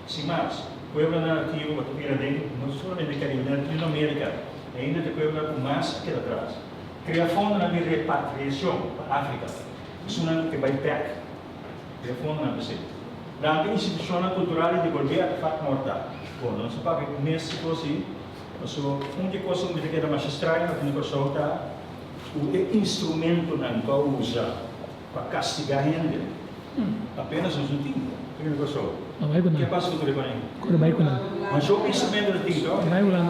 Sin mas, pueblonan nativo bo ta mira den no solamente Caribe, den Latinoamerica, ainda ta e pueblonan cu mas a keda atras. Crea fondonan di repatriacion pa Africa, esunnan cu ke bay bek, crea fondonan pa esey. Lanta institucionnan cultural y debolbe artefacto mortal. Bon, nos a papia cu mes e cos ey, pasobra un di e cosnan cu mi ta keda masha straño aki na Corsou ta cu e instrumentonan cu a usa pa castiga hende, apenas nos no tin aki na Corsou. Ke pasa cu tur e baña? Masha hopi instrumento no tin to.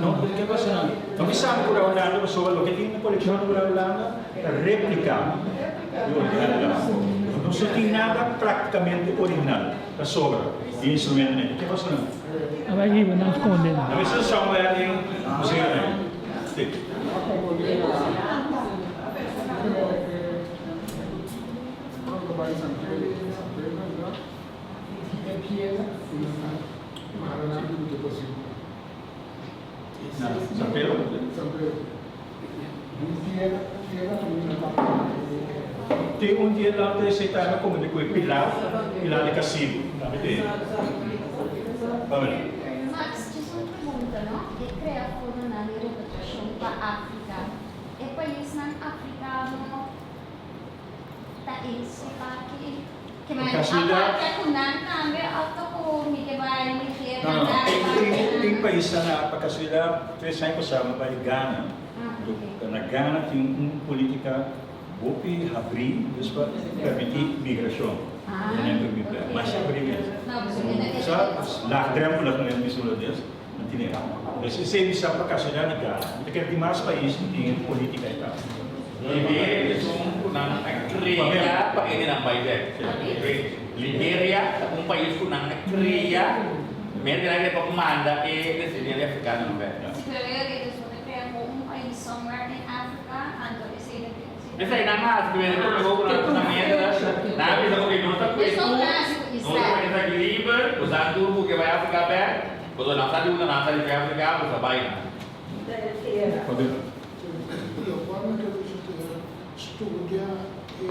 No, ke pasa nan? No mi sabi cu Hulanda pasobra loke tin na coleccion di Hulanda ta replica di original. Nos no tin nada practicamente original, ta sobra di instrumentonan. Ke pasa nan? A mester somewhere den museo nan. Sí. San Pedro? Tin un dia nan ta esei ta como di cu e pilar, pilar di castigo. Tambe tin. Pamela. Max, djis un pregunta no, e crea fondonan di repatriacion pa Africa, e paisnan africano ta eens e parti? Ke men a papia ku nan tambe of ta ku mi ke bai Nigeria No, no, nan tin, tin paisnan na, pa casualidad, tres aña pasá mi a bai Ghana. Na Ghana tin un politica hopi habrí, dus pa permití migracion. Nan permití, masha habrí mes. Sa, laagdrempelig nan bisa hulandes, nan tin e. Dus esei mi sa pa casualidad di Ghana. Mi ta kere tin mas pais ku tin e politica ei tambe. Liberia esun ku nan a krea pa hende nan bai bek. Liberia ta un pais ku nan a krea mer grandi pa manda e descendiente afrikanonan bek. Si pero e rei esun a krea como un pais somewhere in Africa anto esei ta Esei nan a hasi ku prome ku nan ta mierda nan a bisa oke nos ta kue tur nos ta pone esaki liber boso a tur ku ke bai Afrika bek boso nan sa di unda nan a sali bai Afrika boso a bai nan. Di e forma ke nos ta studia e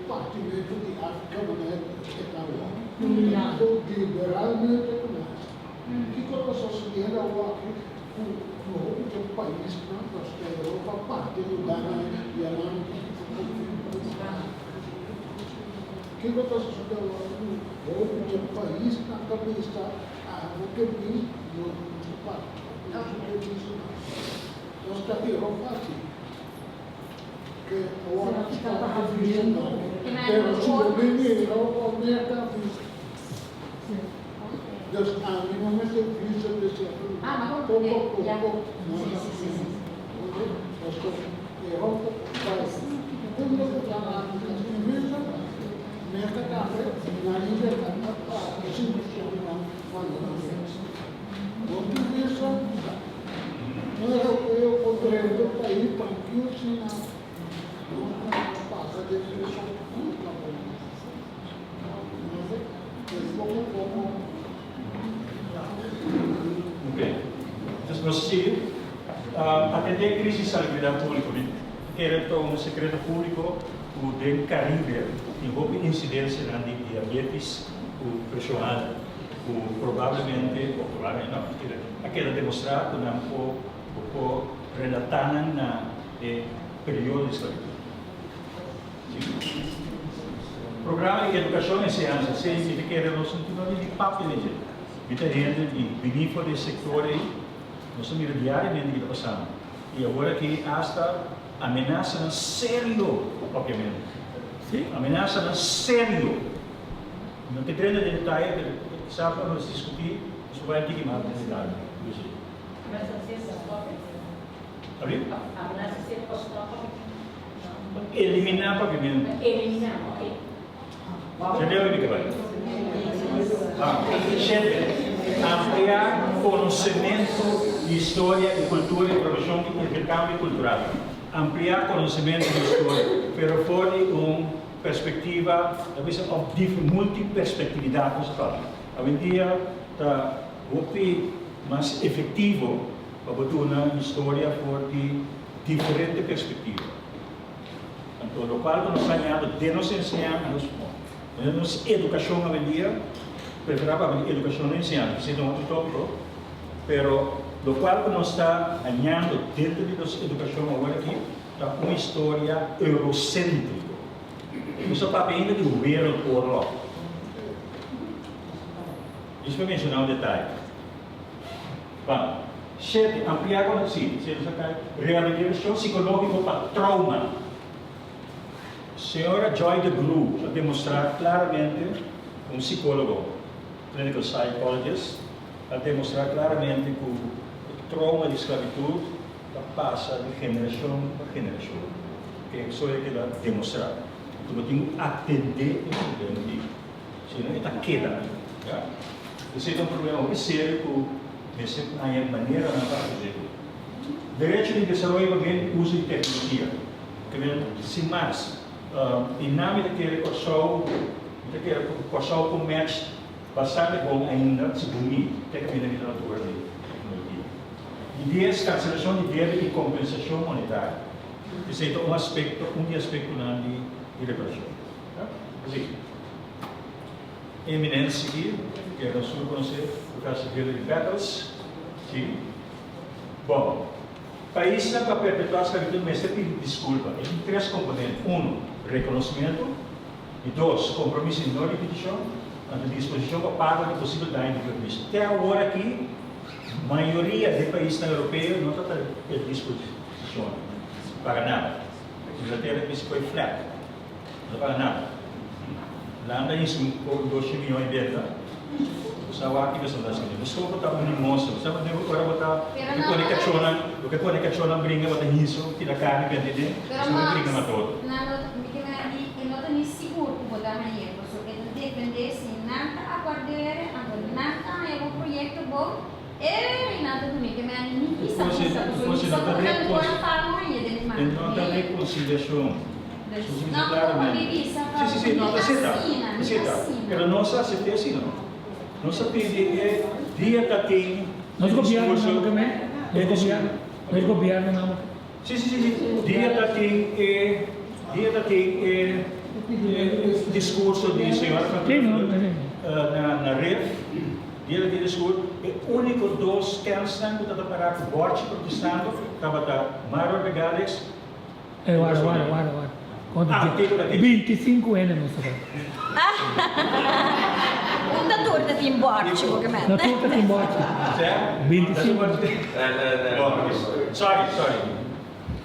partimentu di Afrika manera e ta awor, tantu liberalmente ku nan. Kiko ta sosodiendo awor aki ku hopi dje paisnan nos ta Europa parti lugarnan yaman Kiko ta sosode awor ku hopi dje paisnan ta bisa abo ke bin no parti nos ke bisa Nos ta bira fácil ke awor stop di visa tambe. Pero si bo bin mira o Merka visa. Dus ami no mester visa pa sierto lugar. Poko poko nos a bini. Pasobra Europa bai unda ku ta Afrika sin visa, Merka tambe nan libertad a papia sin cuestionnan cuando nan mes. No tin visa. Un europeo por drenta un pais trankil sin nada. Nos no a pasa den preshon no ta bon. Pues poko poko. Ok. Entonces nos sigui. Atendé crisis salubridad publico. Mi kere ta un secreto publico cu den Caribe tin hopi incidencianan di diabetes cu presion alto. Ku probablemente, o probablemente no, a keda demostrá ku nan por bo por relatá nan na e periodo di sklabitut. Sí. Programa di edukashon enseñansa, esei mi ta kere nos no tin nodi di papia di dje. Mi ta hende di bini for di e sektor ei, nos ta mira diariamente ki ta pasando. I awor aki asta amenasanan serio, papiamentu. Amenasanan serio. No te drenta den detaye, pero kisas ora nos diskutí, nos por bai un tiki mas den detaye. Abrí? Eliminá papiamentu. Entendeu mi ke bai? Shete, ampliá konosementu di historia i kultura i promoshon di interkambio kultural. Ampliá konosementu di historia, pero for di un perspektiva, ta bisa òf multiperspektividat nos ta papia. Awendia ta hopi mas efektivo pa bo duna historia for di diferente perspektiva. Anto lokual ku nos ta hañando den nos enseñansa, nos den nos edukashon awendia, preferá papia di edukashon no enseñansa, esei ta un otro tópiko. Pero locual cu nos ta hañando dentro di nos educacion awor aki ta un historia eurocentrico. Nos ta papia ainda di wereldoorlog. Djis pa menciona un detaye. Ban. Shete, amplia con, si, si nos a cay. Rehabilitacion psicologico pa trauma. Señora Joy de Groe a demostra claramente, un psicologo, clinical psychologist, a demostrá klaramente ku e trouma di sklabitut ta pasa di generashon pa generashon. E historia keda demostrá. Anto bo tin ku atendé e problema di, si no e ta keda. Ya. Esei ta un problema hopi serio ku mester haña maneranan pa atendé ku. Derecho di desaroyo pa medio di uso di teknologia. Ke men, sin mas, i nan mi ta kere Kòrsou, mi ta kere ku Kòrsou por match Bastante bon ainda, segun mi, te kaminda literatura di teknologia. Di dies, kanselashon di debe i kompensashon monetario. Esei ta un aspekto, un di aspektonan di di reparashon. Así. Eminence aki, ke nos tur konosé, Professor Hillary Beckles. Sí. Bon. Paisnan ku a perpetuá sklabitut mester pidi diskulpa. E tin tres komponente. Uno, rekonosmentu. Di dos, kompromiso di no ripitishon, anto disposishon pa pago di posibel daño di perhuisio. Te awor aki, mayoria di e paisnan europeo no ta ta e disposishon paga nada. Inglaterra a bisa koe flat, no ta paga nada. Hulanda a insi un koko doshi miyon e benta. Bo sa wak ki nos ta hasi. Bo soko ta un limosna. Bo sa ora bo ta bo ke pone kachónan, bo ke pone kachónan bringa, bo ta hinsu tira karni bende den, bo sa bo bringa mata otro. E no ta ni sigur ku bo ta hañ'é, pasobra e ta dependé si nan ta akuard'é anto nan ta haña bo proyekto bon, e i nan ta dun'é ke meni ni bisa bisa, pasobra mi sa ku nan por a pago hañ'é den mi man. E no ta rekonsiliashon. No, komo mi bisa pa Sí, sí, sí, no, ni ta seta, asina, ta ni seta. asina. Pero nos a asept'é asina, no? Nos a pidi e dia ta tin Nos e gobierno diskurso, nan ke e Nos gobierno, nos gobierno nan Sí, sí, sí, sí. Dia ta tin e, dia ta tin e, e discurso di señora Van Sí, no, Keulen na, na RIF. Dia ta tin discurso. E único dos kensnan ku ta ta pará ku bòrchi protestando tabata Mario Regales Eh, warda, warda, warda, warda. Konta Ah, di kiko ta tin? 25 hende nos ta bai. Un ta tur ta tin bòrchi, bo ke No tur ta tin bòrchi. Sè? 25. Sorry, sorry.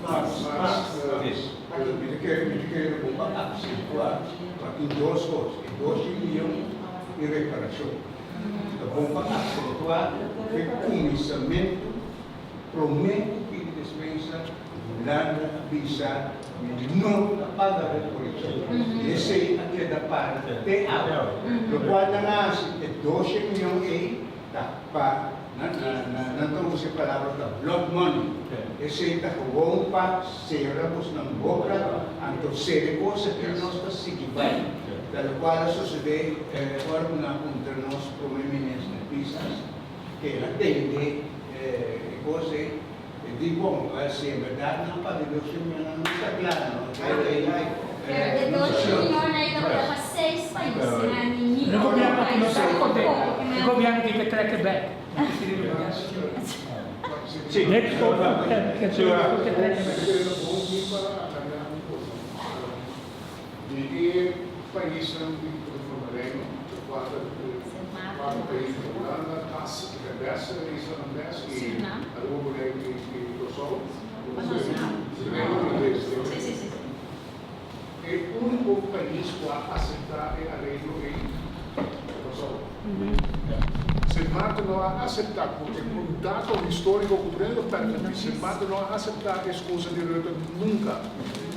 Mas, mas, mi ta kere, mi ta kere bon pa aksentuá pa tin dos kos, e dos miyon i reparashon. Ta bon pa aksentuá ku e kuminsamentu promé ku pidi despensa Hulanda a bisa mi no ta paga reparashon. I esei a keda para te awe. Lokual nan a hasi e doshe miyon ei ta pa nan nan ta usa e palabra ta blood money. Esei ta gewoon pa sera bosnan boka anto sera e kos aki nos ta sigui bai. Ta lokual a sosode ora ku nan a puntra nos prome minister Pisas ke el a tende e kos ei. E di bon, wel si en berdad nan paga e doce mion no ta kla no. Pero e doce mion ei tabata pa seis pais, na ni El un gobierno aki no pais, sa tampoco kote. ke E men. gobierno tin ke trek e bek. Sí, Niks over ke ke ke trek e bek. Di e paisnan di forma Reino, e kuater kuater pais di Hulanda, kas e bes e islanan bes i Aruba, Boneiru i Kòrsou, Reino Hulandes. E úniko pais ku a aseptá e areglo ei ta Kòrsou. Sint Maarten no a aseptá ku e un dato históriko ku tur hende lo pèrmití, Sint Maarten no a aseptá e eskusa di Rutte nunka.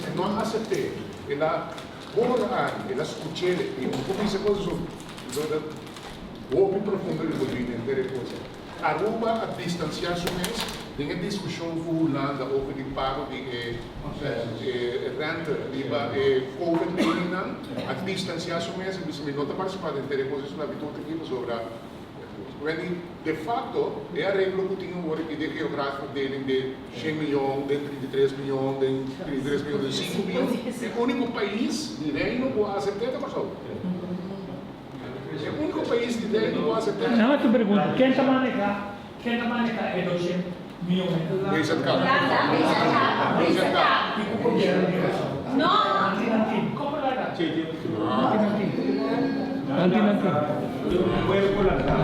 E no a asept'é. El a hora ami, el a skuch'é i un por bisa kos asun. Enton e ta hopi profundo envolví den henter e kos. Aruba a distansiá su mes. Den e diskushon ku Hulanda over di pago di e rente riba e covid leningnan, a distansiá su mes i bisa mi no ta partisipá den tere kos di sklabitut aki pasobra Wendy, de facto e areglo ku tin awor aki den geografverdeling den shen miyon, den 33 miyon, den 33 miyon, den sinku miyon, e úniko pais di Reino ku a asept'é ta Kòrsou. E úniko pais di Reino ku a asept'é. Nan a tu pregunta, ken ta maneha, ken ta maneha e 200 miyon ei? BZK. BZK. I ku gobierno di Kòrsou. No. Anti nan tin. Anti nan tin. Anti nan tin.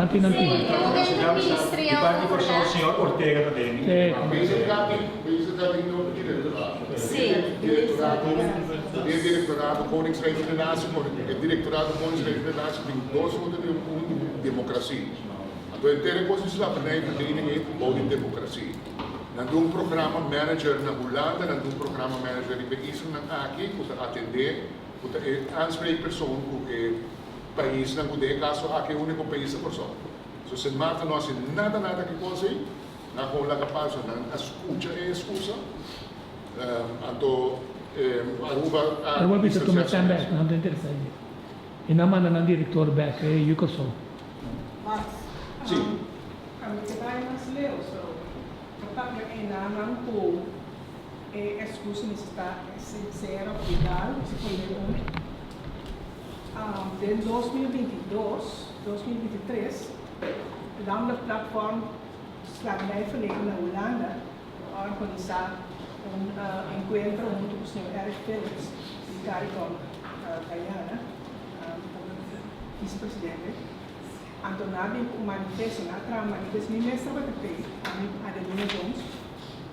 Anti nan tin. Sí, un interministerial overleg. Señor Ortega ta den. Sí. BZK tin, BZK tin un direktorato. Sí. Direktorato, den direktorato Koningsrijksrelatie, e direktorato Koningsrijksrelatie tin dos soorten di un di demokrasia. Anto henter e kos di slavernijverdeling ei bou di demokrasia. Nan tin un programa manager na Hulanda, nan tin un programa manager riba e islanan aki ku ta atendé, ku ta e aanspreekpersoon ku e paisnan ku den e kaso aki e úniko pais ta Kòrsou. So Sint Maarten no hasi nada nada ku e kos ei, nan kon laga pasa, nan a skucha e eskusa, anto Aruba a Aruba bisa tuma distansiá su sèn mes. bèk, nan ta interesá ei. I nan manda nan direktor bèk, e yu Kòrsou. Max, Sí. Ami ke bai mas leu, so ta papia enanan ku e excusa mester ta sincero, legal, mester pone un. Den 2022, 2023, Landelijk Platform Slavernijverleden na Hulanda a organisa un encuentro hunto ku señor Eric Phillips di CARICOM Guyana, vicepresidente. Anto nan a bin ku un manifesto, nan a traha un manifesto. Mi mes tabata tei, ami ku Adelina Jones,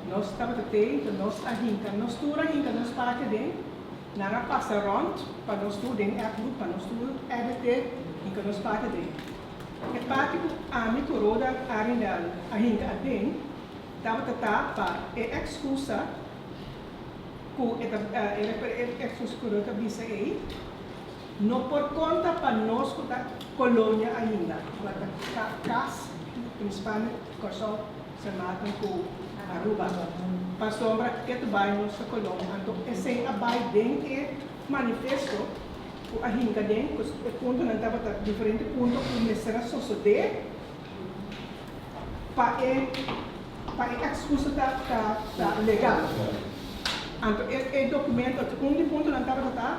nos tabata tei, enton nos a hinka, nos tur a hinka nos parti aden, nan a pasa rònt pa nos tur den e groep, pa nos tur edit'é, hinka nos parti aden. E parti ku ami ku Roda Arrindell a hinka aden tabata ta pa e ekskusa ku e ta, e ekskusa ku Roda ta bisa ei, No por konta pa nos ku ta kolonia ainda, ku a ta kas prinsipalmente Kòrsou, Sint Maarten ku Aruba. Pasobra ke ta bai nos ta kolonia. Anto esei a bai den e manifesto ku a hinka den, ku e puntonan tabata diferente punto ku mester a sosodé pa e pa e ekskusa ta ta legal. Anto e dokumento, un di puntonan tabata ta.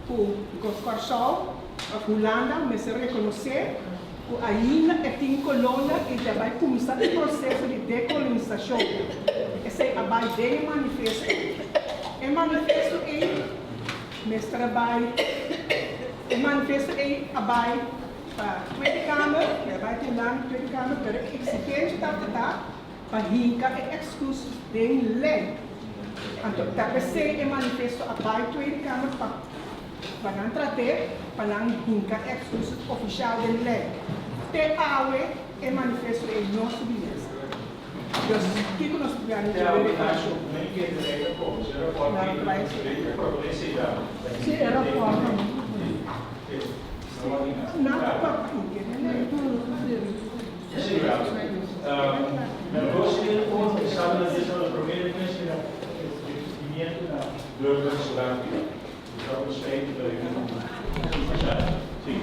Ku Kòrsou òf Hulanda mester rekonosé ku ainda e tin kolonia i ta bai kuminsá e proseso di dekolonisashon. Esei a bai den e manifesto. E manifesto ei mester a bai e manifesto ei a bai pa Tweede Kamer, e a bai te Hulanda Tweede Kamer, pero e eksigensia tabata ta pa hinka e ekskus den lei. Anto ta p'esei e manifesto a bai Tweede Kamer pa pa nan trat'é pa nan hinka e ekskus ofishal den lei. Te awe e manifesto ei no subi mesa. Dus kiko nos ta gana dje den reparashon? Nan bai Si e rapòrt nan ta papia den lei. Sí, na 2011 estaba na dies na promé mes di pimiento na Durban, Sudáfrica. Sí.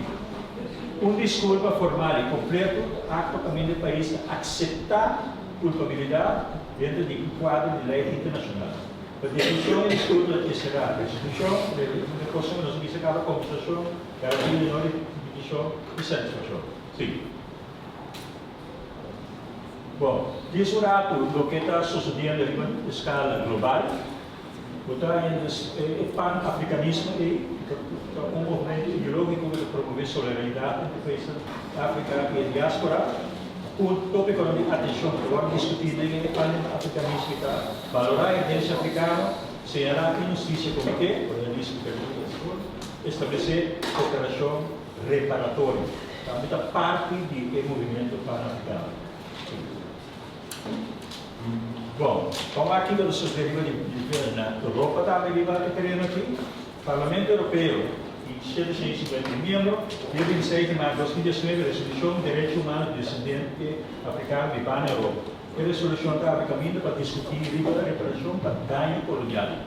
Un diskulpa formal i kompleto ta akto kaminda e pais ta akseptá kulpabilidat dentro di un kuadro di lei internashonal. Pa definishon e diskulpa ta enserá restitushon, rekonoshon, nos a bisa kaba kompensashon, garantia di no ripitishon i satisfakshon. Sí. Bon, dies un ratu loke ta sosodiendo riba eskala global, bo ta haña dus e pan-afrikanismo ei, ku ta un movimento ideológiko ku ta promové solidaridat entre paisnan di Afrika i e diáspora. Un tópikonan di atenshon ku ta wòrdu diskutí den e pan-afrikanismo ta balorá e herensia afrikano, señalá inhustisia kometé, kolonialismo, esklabitut, establesé koperashon reparatorio. Tambe ta parti di e movimento pan-afrikano. Bon, pa wak kiko ta sosodé riba di na Europa tambe riba e tereno aki. Parlamento Europeo i 751 miembro, dia 26 di maart 2019, Resolushon Derecho Humano di Desendente Afrikano bibá na Europa. E resolushon ta abri kaminda pa diskutí riba reparashon pa daño kolonial.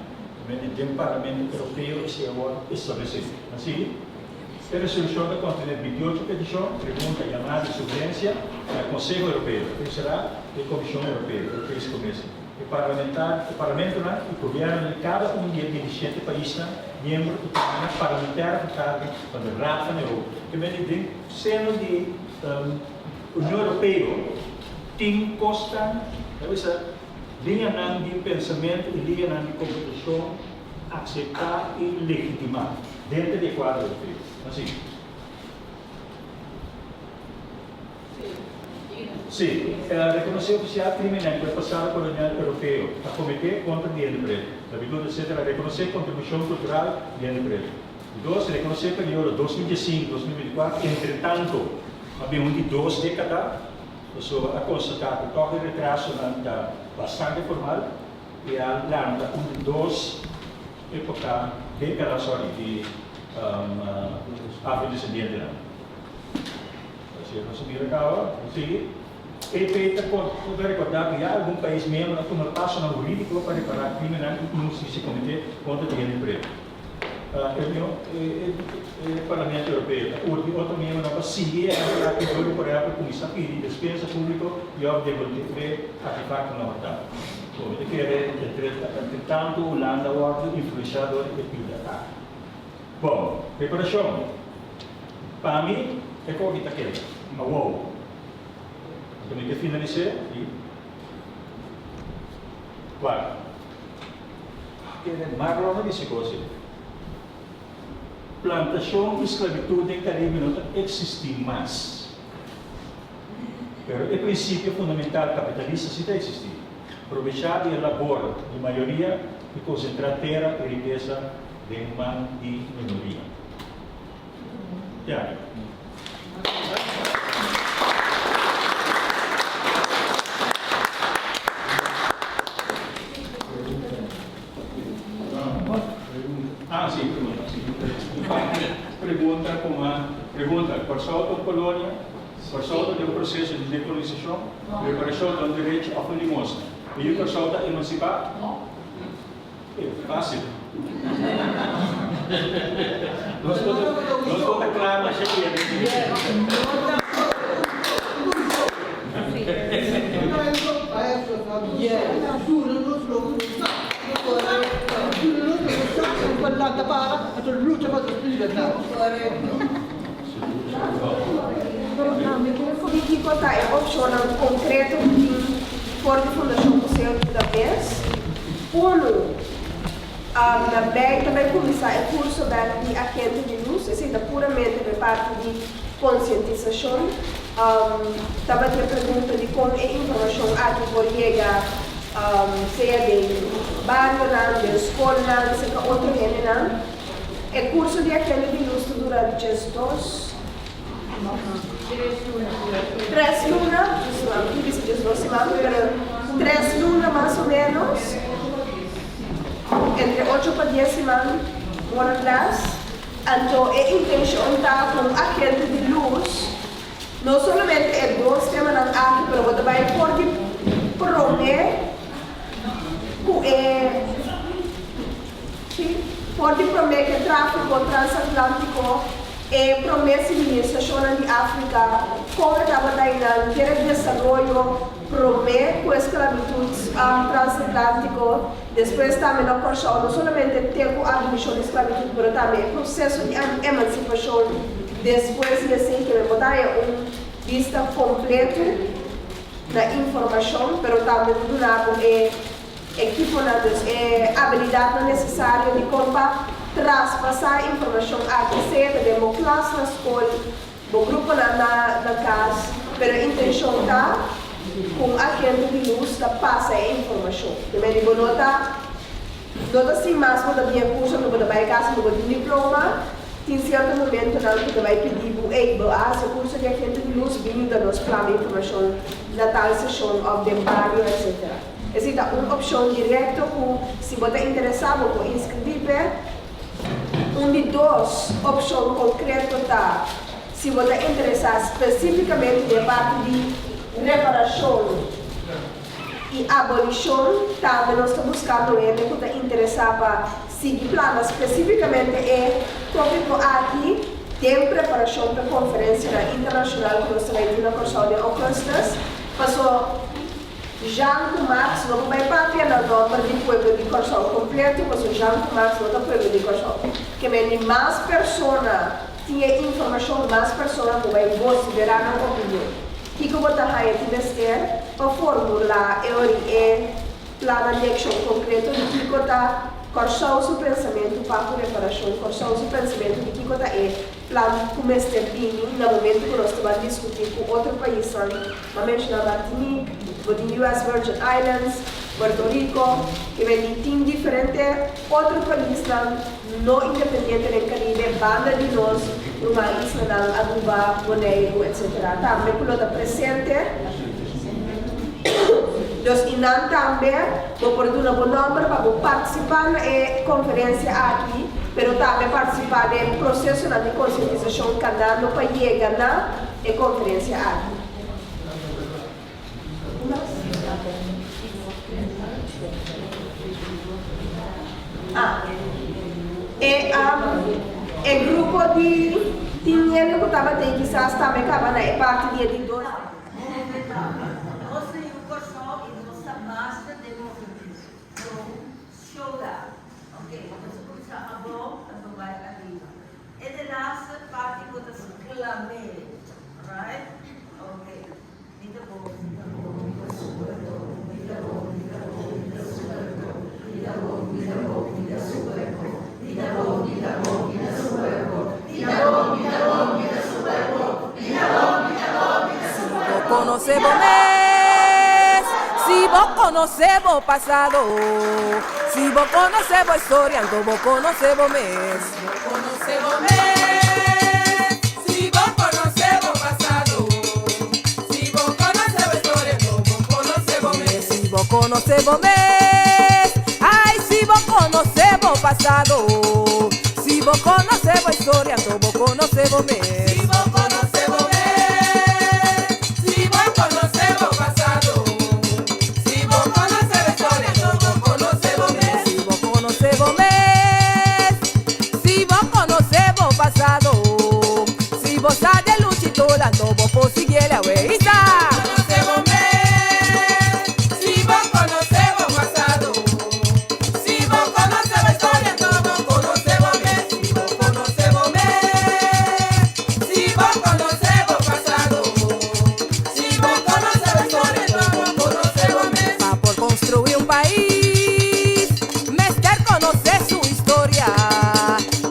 Mente den Parlamento Europeo esei a wòrdu establesé. Nan sigui. E resolushon ta kontené bintiocho petishon, pregunta, yamada i sugerensia na Konseho Europeo, ku será e Komishon Europeo, Europese Commissie, e parlamentar, e parlamentonan i gobièrnunan di kada un di e bintishete paisnan miembro i tambe na parlementaire vergadering van de Raad van Europa. Ke mende den seno di Union Europeo tin kosnan, ta bisa liñanan di pensamentu i liñanan di komportashon akseptá i legitimá denter di e kuadro europeo. Nos sigui. Sí, rekonosé ofisial krimennan ku e pasado kolonial europeo a kometé kontra di hende pretu. Esklabitud, etsetera, Rekonosé kontribushon kultural di hende pretu. Di dos, rekonosé periodo 2015, 2024, entretanto a bin un di dos dékada, pasobra a konstatá ku tòg e retrasonan ta bastante formal i a lanta un di dos époka, dékada, sorry, di afrodescendientenan. Asina nos a mira kaba, nos sigui. EP ta ta rekordá ku ya algun pais miembro a tuma pasonan hurídiko pa repará krimennan i inhustisia kometé kontra di hende pretu. E Parlamento Europeo ta urgi otro miembronan pa sigui e ehempel aki dor di por ehempel kuminsá pidi despensa públiko i òf debolbé artefaktonan hòrtá. Bo ta kere entre tantu Hulanda wòrdu influenshá dor di e pida aki. Bon, preparashon. Pa mi e koki ta keda. Awor, anto mi ke finalis'é i wak. Kere Marlon a bisa kos ei. Plantashon i sklabitut den Karibe no ta eksistí mas. Pero e prinsipio fundamental kapitalista si ta eksistí, probechá di e labor di mayoria i konsentrá tera i rikesa den man di minoria. Ya. Ah, sí, pregunta, sí. Pregunta kuma, pregunta, Kòrsou ta un kolonia? Kòrsou ta den un proseso di dekolonisashon? Reparashon ta un derecho òf un limosna? E yu Kòrsou ta emansipá? Fácil. Nos por nos por ta kla masha bien. Kiko ta e opshonnan konkreto ku tin for di Fundashon Museo di Budapest? Unu, na bei ta bai kuminsá e kurso bèk di Agente di Lus, esei ta puramente pa e parti di konsientisashon. Tabatin e pregunta di kon e informashon aki por yega sea den barionan, den skolnan, serka otro hendenan. E kurso di Agente di Lus ta dura diesdos, Tres luna, mi bisa 12 siman, pero tres luna mas o menos, entre ocho pa dies siman, more or less. Anto e intencion ta cu un agente di luz, no solamente e dos temanan aki, pero bo ta bay por di prome cu e, si, por di prome cu e trafico transatlantico. E promé sivilisashonnan di Afrika kon e tabata einan kere desaroyo promé ku e sklabitut transatlántiko, despues tambe na Kòrsou no solamente te ku abolishon di sklabitut pero tambe e proseso di emansipashon despues di esei ke men por ta haña un bista kompletu na informashon pero tambe ta duna bo e Ekiponan, dus e abilidatnan nesesario di kon pa traspasá e informashon aki, sea ta den bo klas na skol, bo gruponan na na kas, pero e intenshon ta ku un agente di lus ta pasa e informashon. Te medi bo no ta no ta sin mas bo ta bin e kurso anto bo ta bai kas anto bo tin diploma, tin sierto momentonan ku ta bai pidi bo, ey, bo a hasi e kurso di agente di lus, bin yuda nos plama informashon na tal seshon òf den bario, etcetera. Esei ta un opshon direkto ku si bo ta interesá bo por inskribí p'e. Un di dos opshon konkreto ta si bo ta interesá spesífikamente den e parti di reparashon. I abolishon, tambe nos ta buskando hende ku ta interesá pa sigui plana spesífikamente e tópiko aki den preparashon pa e konferensianan internashonal ku nos ta bai tin na Kòrsou den ougùstùs. Paso Jean ku Max no por bai papia na nòmber di pueblo di Kòrsou kompleto, paso Jean ku Max no ta pueblo di Kòrsou. Ke men di mas persona tin e informashon, mas persona por bai vosiferá nan opinion. Kiko bo ta haña tin mester pa formulá e ori e plannan di akshon konkreto di kiko ta Kòrsou su pensamentu pa ku reparashon, Kòrsou su pensamentu di kiko ta e plan ku mester bini na momentu ku nos ta ban diskutí ku otro paisnan, m'a menshoná Martinique, bo tin US Virgin Islands, Puerto Rico, ke men tin diferente otro paisnan no independiente den Caribe banda di nos ruman islanan Aruba, Boneiru etc. Tambe cu lo ta presente. Dus y nan tambe bo por duna bo nomber pa bo participa na e conferencia aki, pero tambe participa den procesonan di concientisacion canando pa yega na e conferencia aki. Ah, e e grupo di tin hende ku tabata ei kisas tambe kaba na e parti di e di dos. Nos ta yu Kòrsou i nos ta master den movementu. So, show that. Ok, nos a kuminsá abou anto bai ariba. E de laatste parti bo ta sklam'é, right? Ok. Mi ta bo, mi ta bo, mi ta super bo, mi ta bo, mi ta bo, mi ta super bo, mi ta bo, mi ta bo, mi ta super bo, mi ta bo, mi ta bo, mi ta super bo, mi ta bo, mi ta bo, mi ta super bo, mi ta bo, mi ta bo, mi ta super bo. Konosé bo mes, si bo konosé bo pasado, si bo konosé bo historia, anto bo konosé bo mes. Bo konosé bo mes, si bo konosé bo pasado, si bo konosé bo historia, anto bo konosé bo mes. Si bo konosé bo mes, ai si bo konosé bo pasado, si bo konosé bo historia, anto bo konosé bo mes. Si bo konosé bo mes, si bo konosé bo pasado, si bo konosé bo historia, anto bo konosé bo mes. Si bo konosé bo mes, si bo konosé bo pasado, si bo sa di e lucha i tola, anto bo por siguié la weisa. Konosé bo mes, si bo konosé bo pasado, si bo konosé bo historia, anto bo konosé bo mes. Si bo konosé bo mes, si bo konosé bo pasado, si bo konosé bo historia, anto bo konosé bo mes. Pa por konstruí un pais, mester konosé su historia.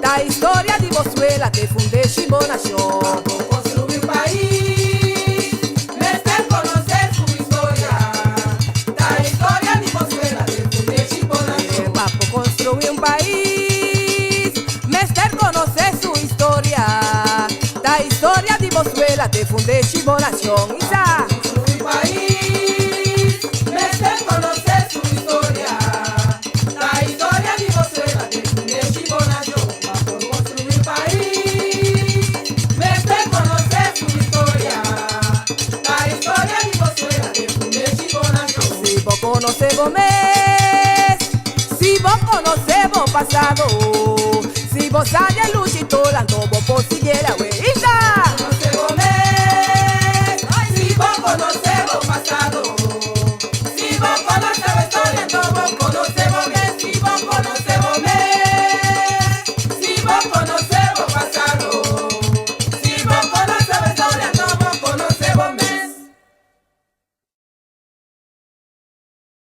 Ta historia di bo suela t'e fundeshi bo nashon. Pa por konstruí un pais, mester konosé su historia. Ta historia di bo suela t'e fundeshi bo nashon. Pa por konstruí un pais, mester konosé su historia. Ta historia di bo suela t'e fundeshi bo nashon. Isa. Construí pais, mester konosé su historia. Ta historia di bo suela t'e fundeshi bo nashon. Pa por construí pais, mester konosé su historia. Ta historia di bo suela t'e fundeshi bo nashon. Si bo konosé bo mes, si bo konosé bo pasado, si bo sa di e lucha i tola, anto bo por siguié la weita.